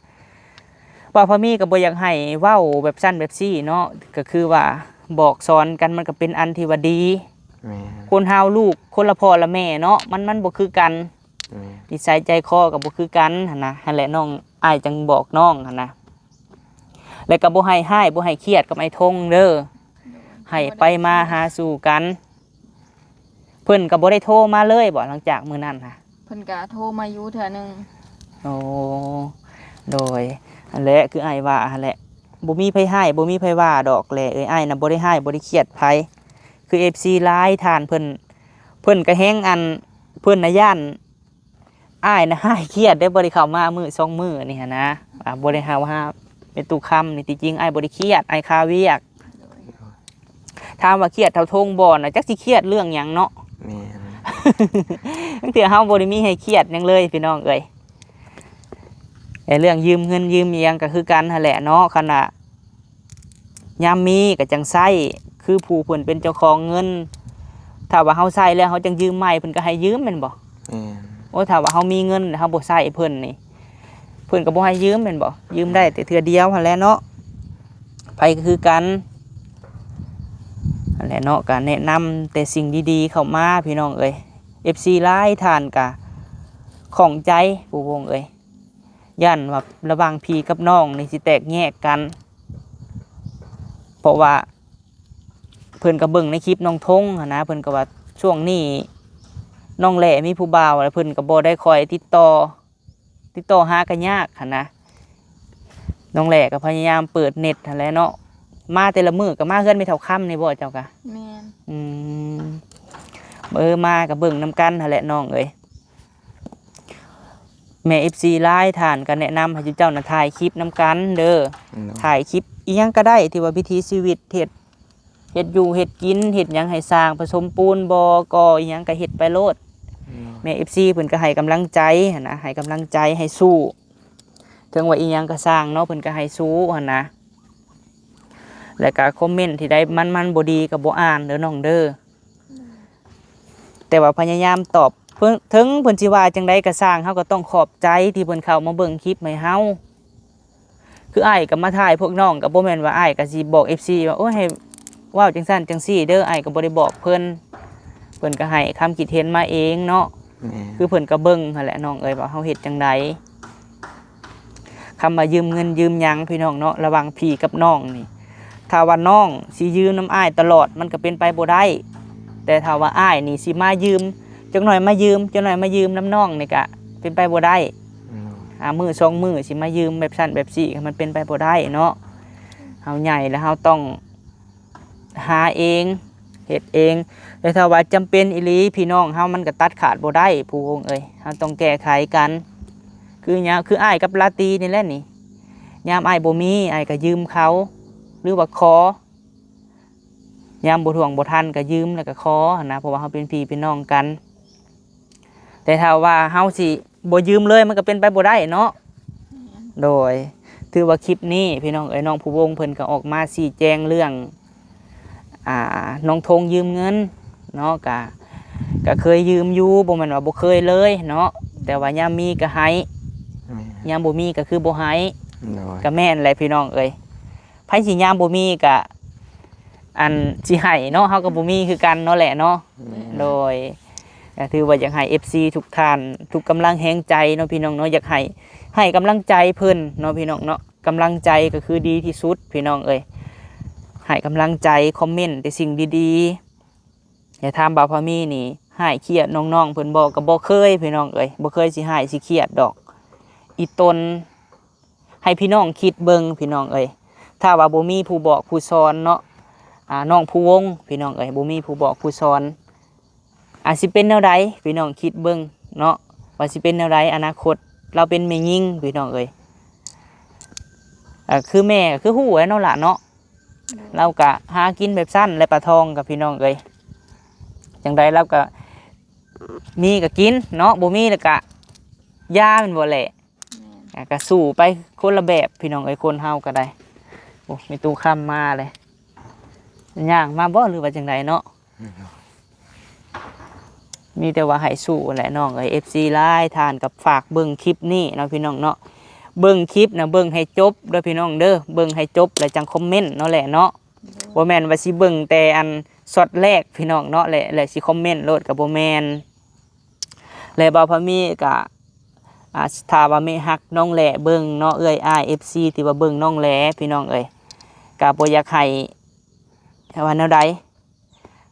ບ່າວພາມີກະບໍ່ຢາກໃຫ້ເວົ້າແບບຊັ້ນແບບຊີ້ເນາະ ກະຄືວ່າບອກສອນກັນ ມັນກະເປັນອັນທີ່ວ່າດີ. ແມ່ນ ຄົນເຮົາລູກຄົນລະພໍ່ລະແມ່ເນາະ ມັນ ມັນບໍ່ຄືກັນ ແມ່ນ ນິໄສໃຈຄໍກໍບໍ່ຄືກັນຫັ້ນນະ. ຫັ້ນແຫຼະນ້ອງ ອ້າຍຈັ່ງບອກນ້ອງຫັ້ນນະ ແລ້ວກໍບໍ່ໃຫ້ຮ້າຍ ບໍ່ໃຫ້ຄຽດກັບອ້າຍທົງເດີ ໃຫ້ໄປມາຫາສູ່ກັນ. ເພິ່ນກໍບໍ່ໄດ້ໂທມາເລີຍບໍ ຫຼັງຈາກມື້ນັ້ນນະ? ເພິ່ນກໍໂທມາຢູ່ເທື່ອໜຶ່ງ. ໂອ້ ໂດຍ ຫັ້ນແຫຼະ ຄືອ້າຍວ່າຫັ້ນແຫຼະ ບໍ່ມີໃຜຮ້າຍ ບໍ່ມີໃຜວ່າດອກແຫຼະເອີຍ. ອ້າຍນະບໍ່ໄດ້ຮ້າຍ ບໍ່ໄດ້ຄຽດໃຜ ຄືເອັຟຊີຫຼາຍທ່ານ ເພິ່ນ ເພິ່ນກໍແຮງ ອັນ ເພິ່ນນະຢ້ານ ອ້າຍນະຫາຍຄຽດເດ້ ບໍ່ໄດ້ເຂົ້າມາມື້ສອງມື້ນີ້ຫັ້ນນະ ອ່າ ບໍ່ໄດ້ເຂົ້າຫາແມ່ຕູ້ຄຳນີ້. ທີ່ຈິງອ້າຍບໍ່ໄດ້ຄຽດ ອ້າຍຄາວຽກ. ຖາມວ່າຄຽດເທົ່າທົງບໍ່ນະ ຈັກຊິຄຽດເລື່ອງຫຍັງເນາະ. ແມ່ນ ບາງເທື່ອເຮົາບໍ່ໄດ້ມີໃຫ້ຄຽດຫຍັງເລີຍ ພີ່ນ້ອງເອີຍ. ແລະ ເລື່ອງຢືມເງິນຢືມອີ່ຫຍັງກໍຄືກັນຫັ້ນແຫຼະເນາະ ຄັນວ່າ ຍາມມີກໍຈັ່ງໃຊ້ ຄືຜູ້ເພິ່ນເປັນເຈົ້າຂອງເງິນ. ຖ້າວ່າເຮົາໃຊ້ແລ້ວເຮົາຈັ່ງຢືມໃໝ່ ເພິ່ນກໍໃຫ້ຢືມແມ່ນບໍ່? ແມ່ນ ໂອ້ ຖ້າວ່າເຮົາມີເງິນ ເຮົາບໍ່ໃຊ້ເພິ່ນນີ້ ເພິ່ນກໍບໍ່ໃຫ້ຢືມແມ່ນບໍ່? ຢືມໄດ້ແຕ່ເທື່ອດຽວຫັ້ນແຫຼະເນາະ. ໃຜກໍຄືກັນຫັ້ນແຫຼະເນາະ. ກໍແນະນຳແຕ່ສິ່ງດີໆເຂົ້າມາ ພີ່ນ້ອງເອີຍ. ເອັຟຊີຫຼາຍທ່ານກໍຂ້ອງໃຈ ຜູ້ວົງເອີຍ ຢ້ານວ່າລະຫວ່າງພີ່ກັບນ້ອງນີ້ຊິແຕກແຍກກັນ ເພາະວ່າເພິ່ນກໍເບິ່ງໃນຄລິບນ້ອງທົງຫັ້ນນະ ເພິ່ນກໍວ່າຊ່ວງນີ້ນ້ອງແຫຼມີຜູ້ບ່າວ ແລ້ວເພິ່ນກໍບໍ່ໄດ້ຄ່ອຍຕິດຕໍ່ ຕິດຕໍ່ຫາກໍຍາກຫັ້ນນະ. ນ້ອງແຫຼກໍພະຍາຍາມເປີດເນັດຫັ້ນແຫຼະເນາະ ມາແຕ່ລະມື້ກໍມາເຮືອນແມ່ເຖົ້າຄຳນີ້ບໍ່ເຈົ້າກະ? ແມ່ນ ອືມ ເອີ ມາກໍເບິ່ງນຳກັນຫັ້ນແຫຼະນ້ອງເອີຍ. ແມ່ເອັຟຊີຫຼາຍທ່ານກໍແນະນຳໃຫ້ເຈົ້ານະຖ່າຍຄລິບນຳກັນເດີ ໂດຍ ຖ່າຍຄລິບອີ່ຫຍັງກໍໄດ້ທີ່ວ່າວິຖີຊີວິດ ເຮັດ ເຮັດຢູ່ເຮັດກິນ ເຮັດຫຍັງໃຫ້ສ້າງ ປະສົມປູນບໍ່ ກໍ່ອີ່ຫຍັງກໍເຮັດໄປໂລດ. ໂດຍ ແມ່ເອັຟຊີເພິ່ນກໍໃຫ້ກຳລັງໃຈຫັ້ນນະ ໃຫ້ກຳລັງໃຈໃຫ້ສູ້ ເຖິງວ່າອີ່ຫຍັງກໍຊ່າງເນາະ ເພິ່ນກໍໃຫ້ສູ້ຫັ້ນນະ. ແລ້ວກໍຄອມເມັນທີ່ໃດມັນ ມັນບໍ່ດີກໍບໍ່ອ່ານເດີນ້ອງເດີ. ແຕ່ວ່າພະຍາຍາມຕອບ ເພິ່ນ ເຖິງເພິ່ນຊິວ່າຈັ່ງໃດກໍຊ່າງ ເຮົາກໍຕ້ອງຂອບໃຈທີ່ເພິ່ນເຂົ້າມາເບິ່ງຄລິບໃຫ້ເຮົາ. ຄືອ້າຍກໍມາຖ່າຍພວກນ້ອງ ກໍບໍ່ແມ່ນວ່າອ້າຍກໍຊິບອກເອັຟຊີວ່າ ໂອ້ຍ ໃຫ້ເວົ້າຈັ່ງຊັ້ນຈັ່ງຊີ້ເດີ ອ້າຍກໍບໍ່ໄດ້ບອກເພິ່ນ ເພິ່ນກໍໃຫ້ຄຳຄິດເຫັນມາເອງເນາະ. ແມ່ນ ຄືເພິ່ນກໍເບິ່ງຫັ້ນແຫຼະນ້ອງເອີຍ ວ່າເຮົາເຮັດຈັ່ງໃດ. ຄຳວ່າຢືມເງິນຢືມຫຍັງພີ່ນ້ອງເນາະ ລະຫວ່າງພີ່ກັບນ້ອງນີ້ ຖ້າວ່ານ້ອງຊິຢືມນຳອ້າຍຕະຫຼອດ ມັນກໍເປັນໄປບໍ່ໄດ້. ແຕ່ຖ້າວ່າອ້າຍນີ້ຊິມາຢືມ ຈັກໜ້ອຍມາຢືມ ຈັກໜ້ອຍມາຢືມນຳນ້ອງນີ້ ກະເປັນໄປບໍ່ໄດ້. ອືມ ອາ ມື້ສອງມື້ຊິມາຢືມແບບຊັ້ນແບບຊີ້ ມັນເປັນໄປບໍ່ໄດ້ເນາະ. ເຮົາໃຫຍ່ແລ້ວ ເຮົາຕ້ອງ ຫາເອງ ເຮັດເອງ. ແຕ່ຖ້າວ່າຈຳເປັນອີ່ຫຼີ ພີ່ນ້ອງເຮົາມັນກໍຕັດຂາດບໍ່ໄດ້ ຜູ້ວົງເອີຍ ເຮົາຕ້ອງແກ້ໄຂກັນ. ຄືຫຍັງ ຄືອ້າຍກັບລາຕີນີ້ແຫຼະນີ້ ຍາມອ້າຍບໍ່ມີ ອ້າຍກໍຢືມເຂົາ ຫຼືວ່າຂໍ ຍາມບໍ່ຖ້ວງບໍ່ທັນກໍຢືມ ແລ້ວກໍຂໍຫັ້ນນະ ເພາະວ່າເຮົາເປັນພີ່ເປັນນ້ອງກັນ. ແຕ່ຖ້າວ່າເຮົາຊິບໍ່ຢືມເລີຍ ມັນກໍເປັນໄປບໍ່ໄດ້ເນາະ. ແມ່ນ ໂດຍ ຖືວ່າຄລິບນີ້ພີ່ນ້ອງເອີຍ ນ້ອງພູວົງເພິ່ນກໍອອກມາຊີ້ແຈງເລື່ອງ ອ່າ ນ້ອງທົງຢືມເງິນເນາະ ກະ ກະເຄີຍຢືມຢູ່ ບໍ່ແມ່ນວ່າບໍ່ເຄີຍເລີຍເນາະ ແຕ່ວ່າຍາມມີກະໃຫ້ ແມ່ນ ຍາມບໍ່ມີກະຄືບໍ່ໃຫ້. ໂດຍ ກະແມ່ນແຫຼະພີ່ນ້ອງເອີຍ ໃຜຊິຍາມບໍ່ມີກະ ອັນຊິໃຫ້ເນາະ ເຮົາກໍບໍ່ມີຄືກັນເນາະແຫຼະເນາະ. ແມ່ນ ໂດຍ ກໍຖືວ່າຢາກໃຫ້ເອັຟຊີທຸກທ່ານ ທຸກກຳລັງແຮງໃຈເນາະພີ່ນ້ອງເນາະ ຢາກໃຫ້ ໃຫ້ກຳລັງໃຈເພິ່ນເນາະພີ່ນ້ອງເນາະ. ກຳລັງໃຈກໍຄືດີທີ່ສຸດພີ່ນ້ອງເອີຍ ໃຫ້ກຳລັງໃຈ ຄອມເມັນແຕ່ສິ່ງດີໆ. ແຕ່ຖາມບ່າວພາມີນີ້ ຮ້າຍຄຽດນ້ອງໆເພິ່ນບໍ່? ກໍບໍ່ເຄີຍພີ່ນ້ອງເອີຍ ບໍ່ເຄີຍຊິຮ້າຍຊິຄຽດດອກ ອີ່ຕົນ. ໃຫ້ພີ່ນ້ອງຄິດເບິ່ງພີ່ນ້ອງເອີຍ ຖ້າວ່າບໍ່ມີຜູ້ບອກຜູ້ສອນເນາະ ອ່າ ນ້ອງພູວົງພີ່ນ້ອງເອີຍ ບໍ່ມີຜູ້ບອກຜູ້ສອນ ອາດຊິເປັນແນວໃດ? ພີ່ນ້ອງຄິດເບິ່ງເນາະ ວ່າຊິເປັນແນວໃດອະນາຄົດ. ລາວເປັນແມ່ຍິງພີ່ນ້ອງເອີຍ ກໍຄືແມ່ກໍຄືຮູ້ແຫຼະເນາະຫຼະເນາະ. ລາວກະຫາກິນແບບຊັ້ນແຫຼະ ປາທອງກັບພີ່ນ້ອງເອີຍ ຈັ່ງໃດລາວກະມີກະກິນເນາະ ບໍ່ມີແລ້ວກະຢ່າ ແມ່ນບໍ່ແຫຼະ? ແມ່ນ ອ່າ ກະສູ້ໄປຄົນລະແບບພີ່ນ້ອງເອີຍ ຄົນເຮົາກໍໄດ້. ໂອ້ ມີຕູ້ຄຳມາເລີຍ ຍ່າງມາບໍ່ ຫຼືວ່າຈັ່ງໃດເນາະ? ມີແຕ່ວ່າໃຫ້ສູ້ແຫຼະນ້ອງເອີຍ. ເອັຟຊີຫຼາຍທ່ານກໍຝາກເບິ່ງຄລິບນີ້ເນາະພີ່ນ້ອງເນາະ ເບິ່ງຄລິບນະ ເບິ່ງໃຫ້ຈົບເດີພີ່ນ້ອງເດີ ເບິ່ງໃຫ້ຈົບແລ້ວຈັ່ງຄອມເມັນເນາະແຫຼະເນາະ. ບໍ່ແມ່ນວ່າຊິເບິ່ງແຕ່ອັນຊັອດແລກພີ່ນ້ອງເນາະ ແລະ ແລະຊິຄອມເມັນໂລດກໍບໍ່ແມ່ນ. ແລະ ບ່າວພາມີກໍ ອ່າ ຖ້າວ່າມີຮັກນ້ອງແຫຼເບິ່ງເນາະ ເອື້ອຍອ້າຍເອັຟຊີທີ່ວ່າເບິ່ງນ້ອງແຫຼພີ່ນ້ອງເອີຍ ກໍບໍ່ຢາກໃຫ້ ວ່າແນວໃດ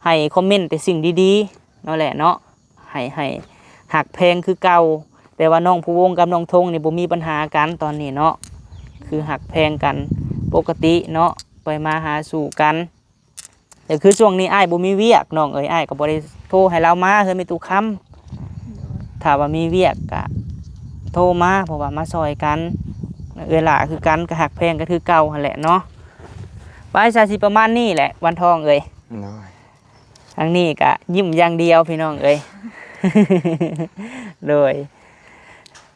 ໃຫ້ຄອມເມັນແຕ່ສິ່ງດີໆເນາະແຫຼະເນາະ ໃຫ້ ໃຫ້ຮັກແພງຄືເກົ່າ. ແຕ່ວ່ານ້ອງພູວົງກັບນ້ອງທົງນີ້ບໍ່ມີບັນຫາກັນຕອນນີ້ເນາະ ຄືຮັກແພງກັນປົກກະຕິເນາະ ໄປມາຫາສູ່ກັນ. ແຕ່ຄືຊ່ວງນີ້ອ້າຍບໍ່ມີວຽກນ້ອງເອີຍ ອ້າຍກໍບໍ່ໄດ້ໂທໃຫ້ລາວມາເຮືອນແມ່ຕູ້ຄຳ. ຖ້າວ່າມີວຽກກະໂທມາ ເພາະວ່າມາຊ່ອຍກັນ ເອື້ອຍຫຼ້າຄືກັນ ກໍຮັກແພງກັນຄືເກົ່າຫັ້ນແຫຼະເນາະ. ໄປຊະ ຊິປະມານນີ້ແຫຼະວັນທອງເອີຍ. ໂດຍ ທາງນີ້ກະຍິ້ມຢ່າງດຽວພີ່ນ້ອງເອີຍ. ໂດຍ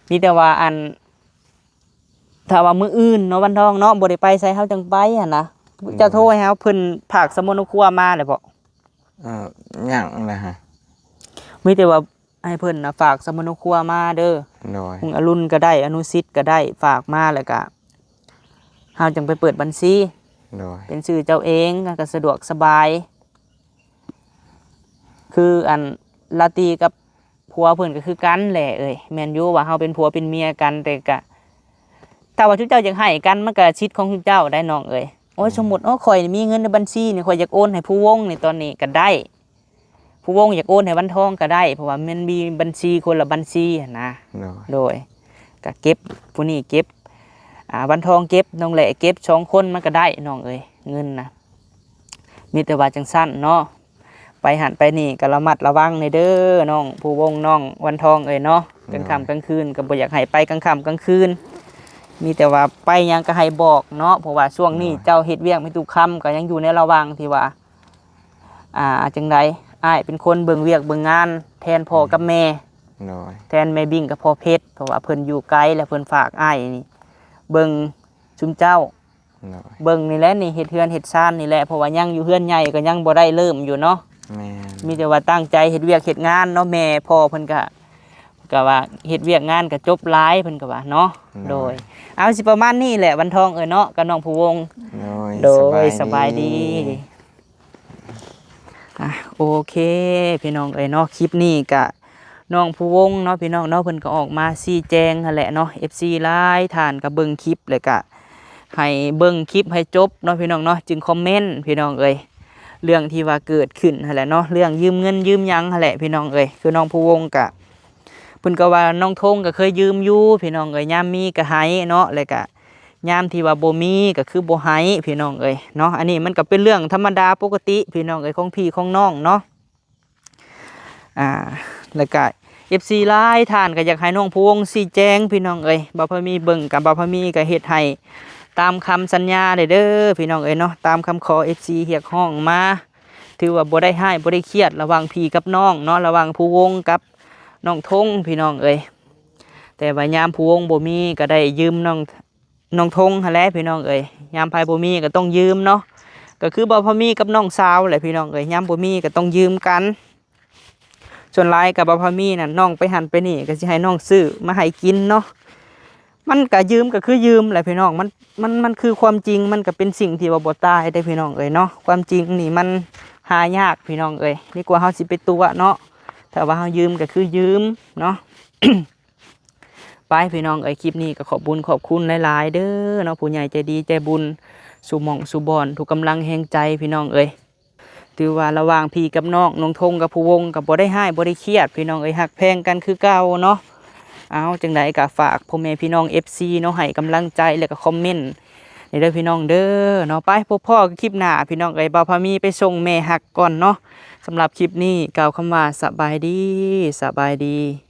ມີແຕ່ວ່າອັນ ຖ້າວ່າມື້ອື່ນເນາະວັນທອງເນາະ ບໍ່ໄດ້ໄປໃສ ເຮົາຈັ່ງໄປຫັ້ນນະ. ອືມ ເຈົ້າໂທໃຫ້ເຮົາ ເພິ່ນຝາກສຳມະໂນຄົວມາແລ້ວບໍ່? ເອີ ຍັງນະຮະ ມີແຕ່ວ່າໃຫ້ເພິ່ນນະຝາກສຳມະໂນຄົວມາເດີ. ໂດຍ ຮຸງອະລຸນກໍໄດ້ ອະນຸສິດກໍໄດ້ ຝາກມາແລ້ວກະ ເຮົາຈັ່ງໄປເປີດບັນຊີ. ໂດຍ ເປັນຊື່ເຈົ້າເອງກໍສະດວກສະບາຍ. ຄືອັນລາຕີກັບຜົວເພິ່ນກໍຄືກັນແຫຼະເອີຍ ແມ່ນຢູ່ວ່າເຮົາເປັນຜົວເປັນເມຍກັນ ແຕ່ກະ ຖ້າວ່າຊຸມເຈົ້າຢາກໃຫ້ກັນ ມັນກະສິດຂອງຊຸມເຈົ້າໄດ໋ນ້ອງເອີຍ. ໂອ້ຍ ອືມ ສົມມຸດ ໂອ້ ຂ້ອຍມີເງິນໃນບັນຊີນີ້ ຂ້ອຍຢາກໂອນໃຫ້ພູວົງນີ້ຕອນນີ້ກໍໄດ້ ພູວົງຢາກໂອນໃຫ້ວັນທອງກໍໄດ້ ເພາະວ່າມັນມີບັນຊີຄົນລະບັນຊີຫັ້ນນະ. ໂດຍ ໂດຍ ກະເກັບ ຜູ້ນີ້ເກັບ ອ່າ ວັນທອງເກັບ ນ້ອງແຫຼເກັບ ສອງຄົນມັນກໍໄດ້ນ້ອງເອີຍ ເງິນນະ. ມີແຕ່ວ່າຈັ່ງຊັ້ນເນາະ ໄປຫັ້ນໄປນີ້ກໍລະມັດລະວັງແດ່ເດີ ນ້ອງພູວົງ ນ້ອງວັນທອງເອີຍເນາະ. ໂດຍ ກາງຄ່ຳກາງຄືນກໍບໍ່ຢາກໃຫ້ໄປກາງຄ່ຳກາງຄືນ ມີແຕ່ວ່າໄປຫຍັງກໍໃຫ້ບອກເນາະ ເພາະວ່າຊ່ວງນີ້ ໂດຍ ເຈົ້າເຮັດວຽກແມ່ຕູ້ຄຳ ກໍຍັງຢູ່ໃນລະຫວ່າງທີ່ວ່າ ອ່າ ຈັ່ງໃດ ອ້າຍເປັນຄົນເບິ່ງວຽກເບິ່ງງານແທນພໍ່ກັບແມ່. ໂດຍ ແທນແມ່ບິ້ງກັບພໍ່ເພັດ ເພາະວ່າເພິ່ນຢູ່ໄກ ແລະ ເພິ່ນຝາກອ້າຍນີ້ເບິ່ງຊຸມເຈົ້າ. ໂດຍ ເບິ່ງນີ້ແຫຼະນີ້ ເຮັດເຮືອນເຮັດຊານນີ້ແຫຼະ ເພາະວ່າຍັງຢູ່ເຮືອນໃຫຍ່ກໍຍັງບໍ່ໄດ້ເລີ່ມຢູ່ເນາະ. ແມ່ນ ມີແຕ່ວ່າຕັ້ງໃຈເຮັດວຽກເຮັດງານເນາະ ແມ່ພໍ່ເພິ່ນກະ ກະວ່າເຮັດວຽກງານກະຈົບຫຼາຍ ເພິ່ນກະວ່າເນາະ. ໂດຍ ໂດຍ ເອົາ ຊິປະມານນີ້ແຫຼະວັນທອງເອີຍເນາະ ກັບນ້ອງພູວົງ. ໂດຍ ໂດຍ ສະບາຍດີ ສະບາຍດີ. ອ່ະ ໂອເຄ ພີ່ນ້ອງເອີຍເນາະ ຄລິບນີ້ກະ ນ້ອງພູວົງເນາະ ພີ່ນ້ອງເນາະ ເພິ່ນກໍອອກມາຊີ້ແຈງຫັ້ນແຫຼະເນາະ. ເອັຟຊີຫຼາຍທ່ານກໍເບິ່ງຄລິບ ແລ້ວກະໃຫ້ເບິ່ງຄລິບໃຫ້ຈົບເນາະ ພີ່ນ້ອງເນາະ ຈຶ່ງຄອມເມັນ ພີ່ນ້ອງເອີຍ. ເລື່ອງທີ່ວ່າເກີດຂຶ້ນຫັ້ນແຫຼະເນາະ ເລື່ອງຢືມເງິນຢືມຫຍັງຫັ້ນແຫຼະ ພີ່ນ້ອງເອີຍ. ຄືນ້ອງພູວົງກະ ເພິ່ນກໍວ່ານ້ອງທົງກໍເຄີຍຢືມຢູ່ ພີ່ນ້ອງເອີຍ ຍາມມີກໍໃຫ້ເນາະ ແລ້ວກະຍາມທີ່ວ່າບໍ່ມີກໍຄືບໍ່ໃຫ້ ພີ່ນ້ອງເອີຍເນາະ. ອັນນີ້ມັນກໍເປັນເລື່ອງທຳມະດາປົກກະຕິ ພີ່ນ້ອງເອີຍ ຂອງພີ່ຂອງນ້ອງເນາະ. ອ່າ ແລ້ວກະເອັຟຊີຫຼາຍທ່ານກໍຢາກໃຫ້ນ້ອງພູວົງຊີ້ແຈງ ພີ່ນ້ອງເອີຍ. ບ່າວພາມີເບິ່ງກັບບ່າວພາມີກໍເຮັດໃຫ້ຕາມຄຳສັນຍາໄດ້ເດີ ພີ່ນ້ອງເອີຍເນາະ ຕາມຄຳຂໍເອັຟຊີຮຽກຮ້ອງມາ. ຖືວ່າບໍ່ໄດ້ຮ້າຍບໍ່ໄດ້ຄຽດລະຫວ່າງພີ່ກັບນ້ອງເນາະ ລະຫວ່າງພູວົງກັບນ້ອງທົງ ພີ່ນ້ອງເອີຍ. ແຕ່ວ່າຍາມພູວົງບໍ່ມີກໍໄດ້ຢືມນ້ອງ ນ້ອງທົງຫັ້ນແຫຼະ ພີ່ນ້ອງເອີຍ. ຍາມໃຜບໍ່ມີກໍຕ້ອງຢືມເນາະ ກໍຄືບ່າວພາມີກັບນ້ອງສາວແຫຼະ ພີ່ນ້ອງເອີຍ ຍາມບໍ່ມີກໍຕ້ອງຢືມກັນ. ສ່ວນຫຼາຍກໍບ່າວພາມີນັ້ນ ນ້ອງໄປຫັ້ນໄປນີ້ກໍຊິໃຫ້ນ້ອງຊື້ມາໃຫ້ກິນເນາະ. ມັນກະຢືມກະຄືຢືມແຫຼະພີ່ນ້ອງ ມັນ ມັນ ມັນຄືຄວາມຈິງ ມັນກະເປັນສິ່ງທີ່ວ່າບໍ່ຕາຍເດ້ພີ່ນ້ອງເອີຍເນາະ. ຄວາມຈິງນີ້ມັນຫາຍາກພີ່ນ້ອງເອີຍ ດີກວ່າເຮົາຊິໄປຕົວະເນາະ ຖ້າວ່າເຮົາຢືມກະຄືຢືມເນາະ. ໄປພີ່ນ້ອງເອີຍ ຄລິບນີ້ກໍຂອບບຸນຂອບຄຸນຫຼາຍໆເດີເນາະ ຜູ້ໃຫຍ່ໃຈດີໃຈບຸນ ສູ່ໝ່ອງສູ່ບ່ອນ ທຸກກຳລັງແຮງໃຈພີ່ນ້ອງເອີຍ. ຖືວ່າລະຫວ່າງພີ່ກັບນ້ອງ ນ້ອງທົງກັບຜູ້ວົງ ກໍບໍ່ໄດ້ຮ້າຍບໍ່ໄດ້ຄຽດພີ່ນ້ອງເອີຍ ຮັກແພງກັນຄືເກົ່າເນາະ. ເອົາ ຈັ່ງໃດກໍຝາກພໍ່ແມ່ພີ່ນ້ອງເອັຟຊີເນາະ ໃຫ້ກຳລັງໃຈ ແລ້ວກໍຄອມເມັນນີ້ເດີພີ່ນ້ອງເດີເນາະ. ໄປ ພົບພໍ້ກັນຄລິບໜ້າພີ່ນ້ອງເອີຍ ບ່າວພາມີໄປສົ່ງແມ່ຮັກກ່ອນເນາະ. ສຳລັບຄລິບນີ້ກ່າວຄຳວ່າສະບາຍດີ ສະບາຍດີ.